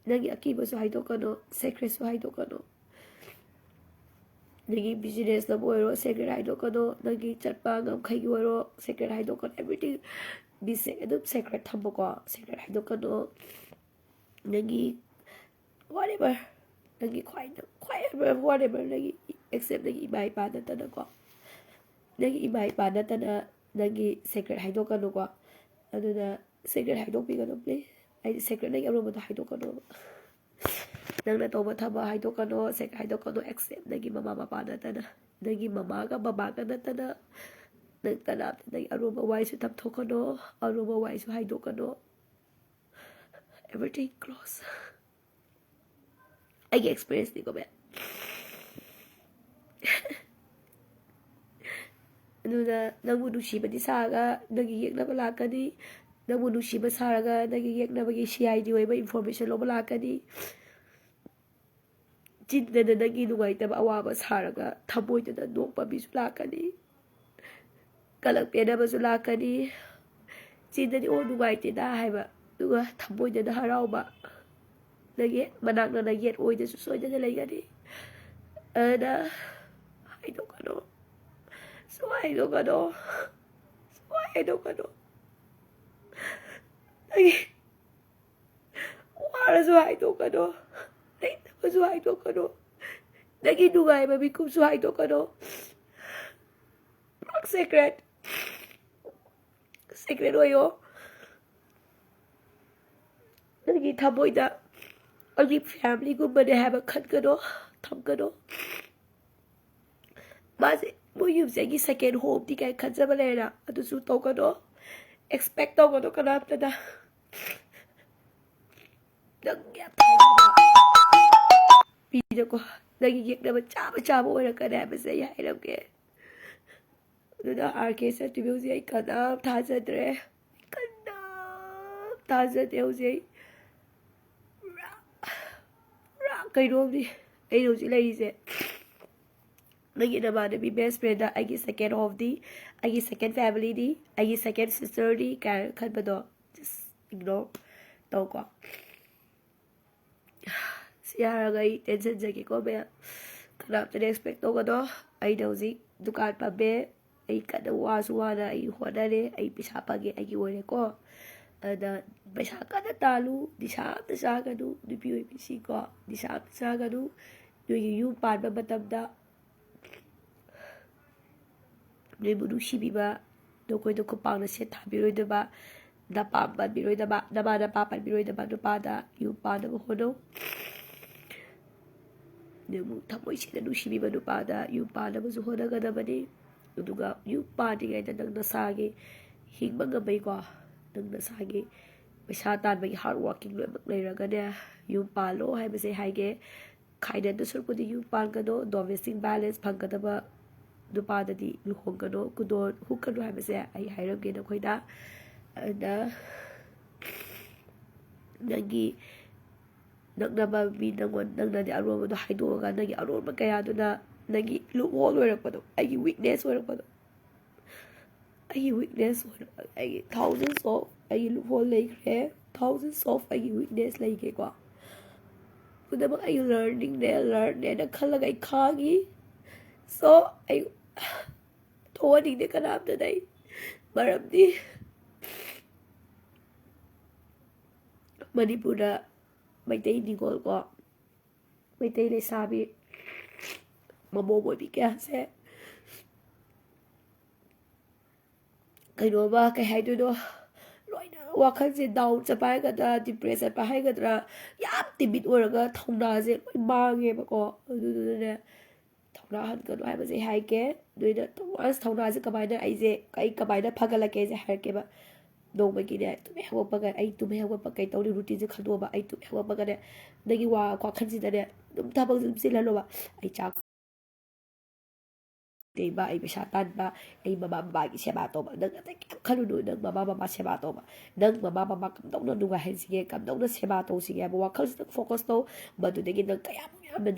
ꯅꯪꯒꯤ ꯑꯀꯤꯕꯁꯨ ꯍꯥꯏꯗꯣꯛꯀꯅꯨ, secretꯁꯨ ꯍꯥꯏꯗꯣꯛꯀꯅꯨ꯫ ꯅꯪꯒꯤ businessꯇꯕꯨ ꯑꯣꯏꯔꯣ, secret ꯍꯥꯏꯗꯣꯛꯀꯅꯨ꯫ ꯅꯪꯒꯤ ꯆꯠꯄ ꯉꯝꯈꯩꯒꯤ ꯑꯣꯏꯔꯣ, secret ꯍꯥꯏꯗꯣꯛꯀꯅꯨ꯫ Everything be safe, ꯑꯗꯨꯝ secret ꯊꯝꯃꯨꯀꯣ, secret ꯍꯥꯏꯗꯣꯛꯀꯅꯨ꯫ ꯅꯪꯒꯤ whatever, ꯅꯪꯒꯤ ꯈ꯭ꯋꯥꯏ, ꯈ꯭ꯋꯥꯏ whatever, ꯅꯪꯒꯤ except ꯅꯪꯒꯤ ꯏꯃꯥ ꯏꯄꯥ ꯅꯠꯇꯅꯀꯣ, ꯅꯪꯒꯤ ꯏꯃꯥ ꯏꯄꯥ ꯅꯠꯇꯅ ꯅꯪꯒꯤ secret ꯍꯥꯏꯗꯣꯛꯀꯅꯨꯀꯣ꯫ ꯑꯗꯨꯅ secret ꯍꯥꯏꯗꯣꯛꯄꯤꯒꯅꯨ please꯫ ꯍꯥꯏꯗꯤ secret ꯅꯪꯒꯤ ꯑꯔꯨꯝꯕꯗꯣ ꯍꯥꯏꯗꯣꯛꯀꯅꯣꯕ꯫ ꯅꯪꯅ ꯇꯧꯕ ꯊꯕꯛ ꯍꯥꯏꯗꯣꯛꯀꯅꯣ, secret ꯍꯥꯏꯗꯣꯛꯀꯅꯣ, except ꯅꯪꯒꯤ ꯃꯃꯥ ꯃꯄꯥ ꯅꯠꯇꯅ, ꯅꯪꯒꯤ ꯃꯃꯥꯒ ꯕꯕꯥꯒ ꯅꯠꯇꯅ ꯅꯪ ꯀꯅꯥꯝꯇ ꯅꯪꯒꯤ ꯑꯔꯨꯝꯕ ꯋꯥꯔꯤꯁꯨ ꯇꯝꯊꯣꯛꯀꯅꯣ, ꯑꯔꯨꯝꯕ ꯋꯥꯔꯤꯁꯨ ꯍꯥꯏꯗꯣꯛꯀꯅꯣ꯫ Everything close꯫ ꯑꯩꯒꯤ experienceꯅꯤꯀꯣ ꯃꯌꯥꯝ꯫ ꯑꯗꯨꯅ ꯅꯪꯕꯨ ꯅꯨꯡꯁꯤꯕꯗꯤ ꯁꯥꯔꯒ ꯅꯪꯒꯤ ꯌꯦꯛꯅꯕ ꯂꯥꯛꯀꯅꯤ꯫ ꯅꯪꯕꯨ ꯅꯨꯡꯁꯤꯕ ꯁꯥꯔꯒ ꯅꯪꯒꯤ ꯌꯦꯛꯅꯕꯒꯤ CID ꯑꯣꯏꯕ information ꯂꯧꯕ ꯂꯥꯛꯀꯅꯤ꯫ ꯆꯤꯟꯗꯅ ꯅꯪꯒꯤ ꯅꯨꯡꯉꯥꯏꯇꯕ ꯑꯋꯥꯕ ꯁꯥꯔꯒ ꯊꯃꯣꯏꯗꯅ ꯅꯣꯛꯄ ꯃꯤꯁꯨ ꯂꯥꯛꯀꯅꯤ꯫ ꯀꯂꯛ ꯄꯦꯟꯅꯕꯁꯨ ꯂꯥꯛꯀꯅꯤ꯫ ꯆꯤꯟꯗꯗꯤ "ꯑꯣ, ꯅꯨꯡꯉꯥꯏꯇꯦꯗ" ꯍꯥꯏꯕ, ꯑꯗꯨꯒ ꯊꯃꯣꯏꯗꯅ ꯍꯔꯥꯎꯕ꯫ ꯅꯪꯒꯤ ꯃꯅꯥꯛ ꯅꯛꯅ ꯌꯦꯠ ꯑꯣꯏꯗꯁꯨ ꯁꯣꯏꯗꯅ ꯂꯩꯒꯅꯤ꯫ ꯑꯗꯨꯅ ꯍꯥꯏꯗꯣꯛꯀꯅꯨ, ꯁꯨꯡꯍꯥꯏ ꯍꯥꯏꯗꯣꯛꯀꯅꯨ, ꯁꯨꯡꯍꯥꯏ ꯍꯥꯏꯗꯣꯛꯀꯅꯨ꯫ ꯅꯪꯒꯤ ꯋꯥꯔꯁꯨ ꯍꯥꯏꯗꯣꯛꯀꯅꯨ, ꯂꯩꯇꯕꯁꯨ ꯍꯥꯏꯗꯣꯛꯀꯅꯨ, ꯅꯪꯒꯤ ꯅꯨꯡꯉꯥꯏꯕ ꯃꯤꯀꯨꯞꯁꯨ ꯍꯥꯏꯗꯣꯛꯀꯅꯨ꯫ ꯄꯨꯔꯥ ꯁꯦꯀ꯭ꯔꯦꯠ, ꯁꯦꯀ꯭ꯔꯦꯠ ꯑꯣꯏꯌꯣ꯫ ꯅꯪꯒꯤ ꯊꯃꯣꯏꯗ ꯑꯩꯒꯤ ꯐꯦꯃꯤꯂꯤꯒꯨꯝꯕꯅꯦ ꯍꯥꯏꯕ ꯈꯟꯒꯅꯣ, ꯊꯝꯒꯅꯣ꯫ ꯃꯥꯁꯦ, ꯃꯣꯏ ꯌꯨꯝꯁꯦ ꯑꯩꯒꯤ ꯁꯦꯀꯦꯟ ꯍꯣꯝꯗꯤ ꯀꯥꯏꯅ ꯈꯟꯖꯕ ꯂꯩꯔꯦꯅ, ꯑꯗꯨꯁꯨ ꯇꯧꯒꯅꯣ, ꯑꯦꯛꯁꯄꯦꯛ ꯇꯧꯒꯅꯣ ꯀꯅꯥꯝꯇꯗ꯫ ꯅꯪ ꯌꯥꯝ ꯊꯥꯖꯕ ꯃꯤꯗꯀꯣ, ꯅꯪꯒꯤ ꯌꯦꯛꯅꯕ ꯆꯥꯕ ꯆꯥꯕ ꯑꯣꯏꯔꯛꯀꯅꯤ ꯍꯥꯏꯕꯁꯦ ꯑꯩ ꯍꯥꯏꯔꯝꯒꯦ꯫ ꯑꯗꯨꯅ ꯑꯥꯔ ꯀꯦ ꯆꯠꯇꯣꯏꯕ ꯍꯧꯖꯤꯛ ꯑꯩ ꯀꯅꯥꯝ ꯊꯥꯖꯗ꯭ꯔꯦ, ꯀꯅꯥꯝ ꯊꯥꯖꯗꯦ ꯍꯧꯖꯤꯛ ꯑꯩ꯫ ꯄꯨꯔꯥ, ꯄꯨꯔꯥ ꯀꯩꯅꯣꯝꯅꯤ ꯑꯩꯅ ꯍꯧꯖꯤꯛ ꯂꯩꯔꯤꯁꯦ꯫ ꯅꯪꯒꯤ ꯅꯃꯥꯟꯅꯕꯤ ꯕꯦꯁ ꯐ꯭ꯔꯦꯟꯗ ꯑꯩꯒꯤ ꯁꯦꯀꯦꯟ ꯍꯣꯝꯗꯤ, ꯑꯩꯒꯤ ꯁꯦꯀꯦꯟ ꯐꯦꯃꯤꯂꯤꯗꯤ, ꯑꯩꯒꯤ ꯁꯦꯀꯦꯟ ꯁꯤꯁꯇꯔꯗꯤ ꯀꯥꯏꯅ ꯈꯟꯕꯗꯣ, just ignore ꯇꯧꯀꯣ꯫ ꯁꯤ ꯍꯥꯏꯔꯒ ꯑꯩ ꯇꯦꯟꯁꯟꯖꯒꯦꯀꯣ ꯃꯌꯥꯝ꯫ ꯀꯅꯥꯝꯇꯅ ꯑꯦꯛꯁꯄꯦꯛ ꯇꯧꯒꯅꯣ꯫ ꯑꯩꯅ ꯍꯧꯖꯤꯛ ꯗꯨꯀꯥꯟ ꯐꯝꯃꯦ, ꯑꯩ ꯀꯟꯅ ꯋꯥꯁꯨ ꯋꯥꯅ ꯑꯩ ꯍꯣꯠꯅꯔꯦ, ꯑꯩ ꯄꯩꯁꯥ ꯐꯪꯉꯦ, ꯑꯩꯒꯤ ꯑꯣꯏꯔꯦꯀꯣ꯫ ꯑꯗ ꯄꯩꯁꯥ ꯀꯟꯅ ꯇꯥꯜꯂꯨ, ꯅꯤꯁꯥ ꯑꯝꯇ ꯆꯥꯒꯅꯨ, ꯅꯨꯄꯤ ꯑꯣꯏꯕꯤꯁꯤꯡꯀꯣ, ꯅꯤꯁꯥ ꯑꯝꯇ ꯆꯥꯒꯅꯨ꯫ ꯅꯣꯏꯒꯤ ꯌꯨꯝ ꯄꯥꯟꯕ ꯃꯇꯝꯗ ꯅꯣꯏꯕꯨ ꯅꯨꯡꯁꯤꯕꯤꯕ, ꯅꯈꯣꯏꯗ ꯈꯨꯄꯥꯛꯅ ꯁꯦꯠ ꯊꯥꯕꯤꯔꯣꯏꯗꯕ, ꯅꯄꯥ ꯄꯥꯟꯕꯤꯔꯣꯏꯗꯕ, ꯅꯃꯥ ꯅꯄꯥ ꯄꯥꯟꯕꯤꯔꯣꯏꯗꯕ ꯅꯨꯄꯥꯗ ꯌꯨꯝ ꯄꯥꯟꯅꯕ ꯍꯣꯠꯅꯧ꯫ ꯅꯪꯕꯨ ꯊꯃꯣꯏ ꯁꯦꯡꯅ ꯅꯨꯡꯁꯤꯕꯤꯕ ꯅꯨꯄꯥꯗ ꯌꯨꯝ ꯄꯥꯟꯅꯕꯁꯨ ꯍꯣꯠꯅꯒꯗꯕꯅꯤ꯫ ꯑꯗꯨꯒ ꯌꯨꯝ ꯄꯥꯟꯗ꯭ꯔꯤꯉꯩꯗ ꯅꯪ ꯅꯁꯥꯒꯤ ꯍꯤꯡꯕ ꯉꯝꯕꯩꯀꯣ, ꯅꯪ ꯅꯁꯥꯒꯤ ꯄꯩꯁꯥ ꯇꯥꯟꯕꯒꯤ ꯍꯥꯔꯗ ꯋꯥꯔꯀꯤꯡ ꯂꯣꯏꯅꯃꯛ ꯂꯩꯔꯒꯅꯦ, ꯌꯨꯝ ꯄꯥꯜꯂꯣ ꯍꯥꯏꯕꯁꯦ ꯍꯥꯏꯒꯦ꯫ ꯈꯥꯏꯅꯗ ꯁꯔꯨꯛꯄꯨꯗꯤ ꯌꯨꯝ ꯄꯥꯟꯒꯅꯣ, ꯗꯣꯃꯦꯁꯇꯤꯛ ꯚꯥꯏꯂꯦꯟꯁ ꯐꯪꯒꯗꯕ ꯅꯨꯄꯥꯗꯗꯤ ꯂꯨꯍꯣꯡꯒꯅꯣ, ꯈꯨꯗꯣꯜ ꯍꯨꯛꯀꯅꯨ ꯍꯥꯏꯕꯁꯦ ꯑꯩ ꯍꯥꯏꯔꯝꯒꯦ ꯅꯈꯣꯏꯗ꯫ ꯑꯗꯨꯅ ꯅꯪꯒꯤ ꯅꯛꯅꯕ ꯃꯤ ꯅꯪꯉꯣꯟ ꯅꯪꯅꯗꯤ ꯑꯔꯣꯟꯕꯗꯣ ꯍꯥꯏꯗꯣꯛꯑꯒ ꯅꯪꯒꯤ ꯑꯔꯣꯟꯕ ꯀꯌꯥꯗꯨꯅ ꯅꯪꯒꯤ ꯂꯨꯞ ꯍꯣꯜ ꯑꯣꯏꯔꯛꯄꯗꯣ, ꯑꯩꯒꯤ ꯋꯤꯛꯅꯦꯁ ꯑꯣꯏꯔꯛꯄꯗꯣ, ꯑꯩꯒꯤ ꯋꯤꯛꯅꯦꯁ ꯑꯣꯏꯔꯛꯄꯗꯣ, ꯑꯩꯒꯤ ꯊꯥꯎꯖꯟꯁ ꯑꯣꯐ ꯑꯩꯒꯤ ꯂꯨꯞ ꯍꯣꯜ ꯂꯩꯈ꯭ꯔꯦ, ꯊꯥꯎꯖꯟꯁ ꯑꯣꯐ ꯑꯩꯒꯤ ꯋꯤꯛꯅꯦꯁ ꯂꯩꯈ꯭ꯔꯦꯀꯣ꯫ ꯄꯨꯝꯅꯃꯛ ꯑꯩꯒꯤ ꯂꯔꯅꯤꯡꯅꯦ, ꯂꯔꯟꯅꯦꯅ ꯈꯜꯂꯒ ꯑꯩ ꯈꯥꯡꯉꯤ꯫ ꯁꯣ ꯑꯩ ꯊꯣꯛꯍꯟꯅꯤꯡꯗꯦ ꯀꯅꯥꯝꯇꯗ ꯑꯩ, ꯃꯔꯝꯗꯤ ꯃꯅꯤꯄꯨꯔꯗ ꯃꯩꯇꯩ ꯅꯤꯉꯣꯜ ꯀꯣ, ꯃꯩꯇꯩ ꯂꯩꯁꯥꯕꯤ ꯃꯃꯧ ꯑꯣꯏꯕꯤ ꯀꯌꯥꯁꯦ ꯀꯩꯅꯣꯝꯃ, ꯀꯩ ꯍꯥꯏꯗꯣꯏꯅꯣ, ꯂꯣꯏꯅ ꯋꯥꯈꯜꯁꯦ ꯗꯥꯎꯟ ꯆꯠꯄ ꯍꯥꯏꯒꯗ꯭ꯔꯥ, ꯗꯤꯄ꯭ꯔꯦꯁ ꯆꯠꯄ ꯍꯥꯏꯒꯗ꯭ꯔꯥ, ꯌꯥꯝ ꯇꯤꯃꯤꯠ ꯑꯣꯏꯔꯒ ꯊꯧꯅꯥꯁꯦ ꯂꯣꯏ ꯃꯥꯡꯉꯦꯕꯀꯣ꯫ ꯑꯗꯨꯗꯨꯅꯅꯦ, ꯊꯧꯅꯥ ꯍꯟꯒꯅꯨ ꯍꯥꯏꯕꯁꯦ ꯑꯩ ꯍꯥꯏꯒꯦ꯫ ꯅꯣꯏꯅ ꯋꯥꯟꯁ ꯊꯧꯅꯥꯁꯦ ꯀꯃꯥꯏꯅ, ꯑꯩꯁꯦ ꯑꯩ ꯀꯃꯥꯏꯅ ꯐꯒꯠꯂꯛꯀꯦꯁꯦ ꯍꯥꯏꯔꯛꯀꯦꯕ꯫ ꯅꯣꯡꯃꯒꯤꯅꯦ, ꯇꯨꯝ ꯍꯦꯛ ꯍꯧꯒꯠꯄꯒ, ꯑꯩ ꯇꯨꯝ ꯍꯦꯛ ꯍꯧꯒꯠꯄ ꯀꯩ ꯇꯧꯅꯤ, ꯔꯨꯇꯤꯟꯁꯦ ꯈꯟꯗꯣꯛꯑꯕ꯫ ꯑꯩ ꯇꯨꯝ ꯍꯦꯛ ꯍꯧꯒꯠꯄꯒꯅꯦ, ꯅꯪꯒꯤ ꯋꯥ ꯋꯥꯈꯜꯁꯤꯗꯅꯦ ꯑꯗꯨꯝ ꯊꯕꯛꯁꯦ ꯑꯗꯨꯝ ꯆꯦꯜꯍꯜꯂꯣꯕ꯫ ꯑꯩ ꯆꯥꯛ ꯇꯩꯕ, ꯑꯩ ꯄꯩꯁꯥ ꯇꯥꯟꯕ, ꯑꯩ ꯃꯃꯥ ꯕꯕꯥꯒꯤ ꯁꯦꯕꯥ ꯇꯧꯕ꯫ ꯅꯪ ꯑꯇꯩ ꯀꯩꯝ ꯈꯜꯂꯨꯅꯨ, ꯅꯪ ꯃꯃꯥ ꯕꯕꯥ ꯁꯦꯕꯥ ꯇꯧꯕ꯫ ꯅꯪ ꯃꯃꯥ ꯕꯕꯥ ꯀꯝꯗꯧꯅ ꯅꯨꯡꯉꯥꯏꯍꯟꯁꯤꯒꯦ, ꯀꯝꯗꯧꯅ ꯁꯦꯕꯥ ꯇꯧꯁꯤꯒꯦ ꯍꯥꯏꯕ ꯋꯥꯈꯜꯁꯤꯗ ꯐꯣꯀꯁ ꯇꯧ꯫ ꯃꯗꯨꯗꯒꯤ ꯅꯪ ꯀꯌꯥꯃꯨꯛ ꯌꯥꯝꯅ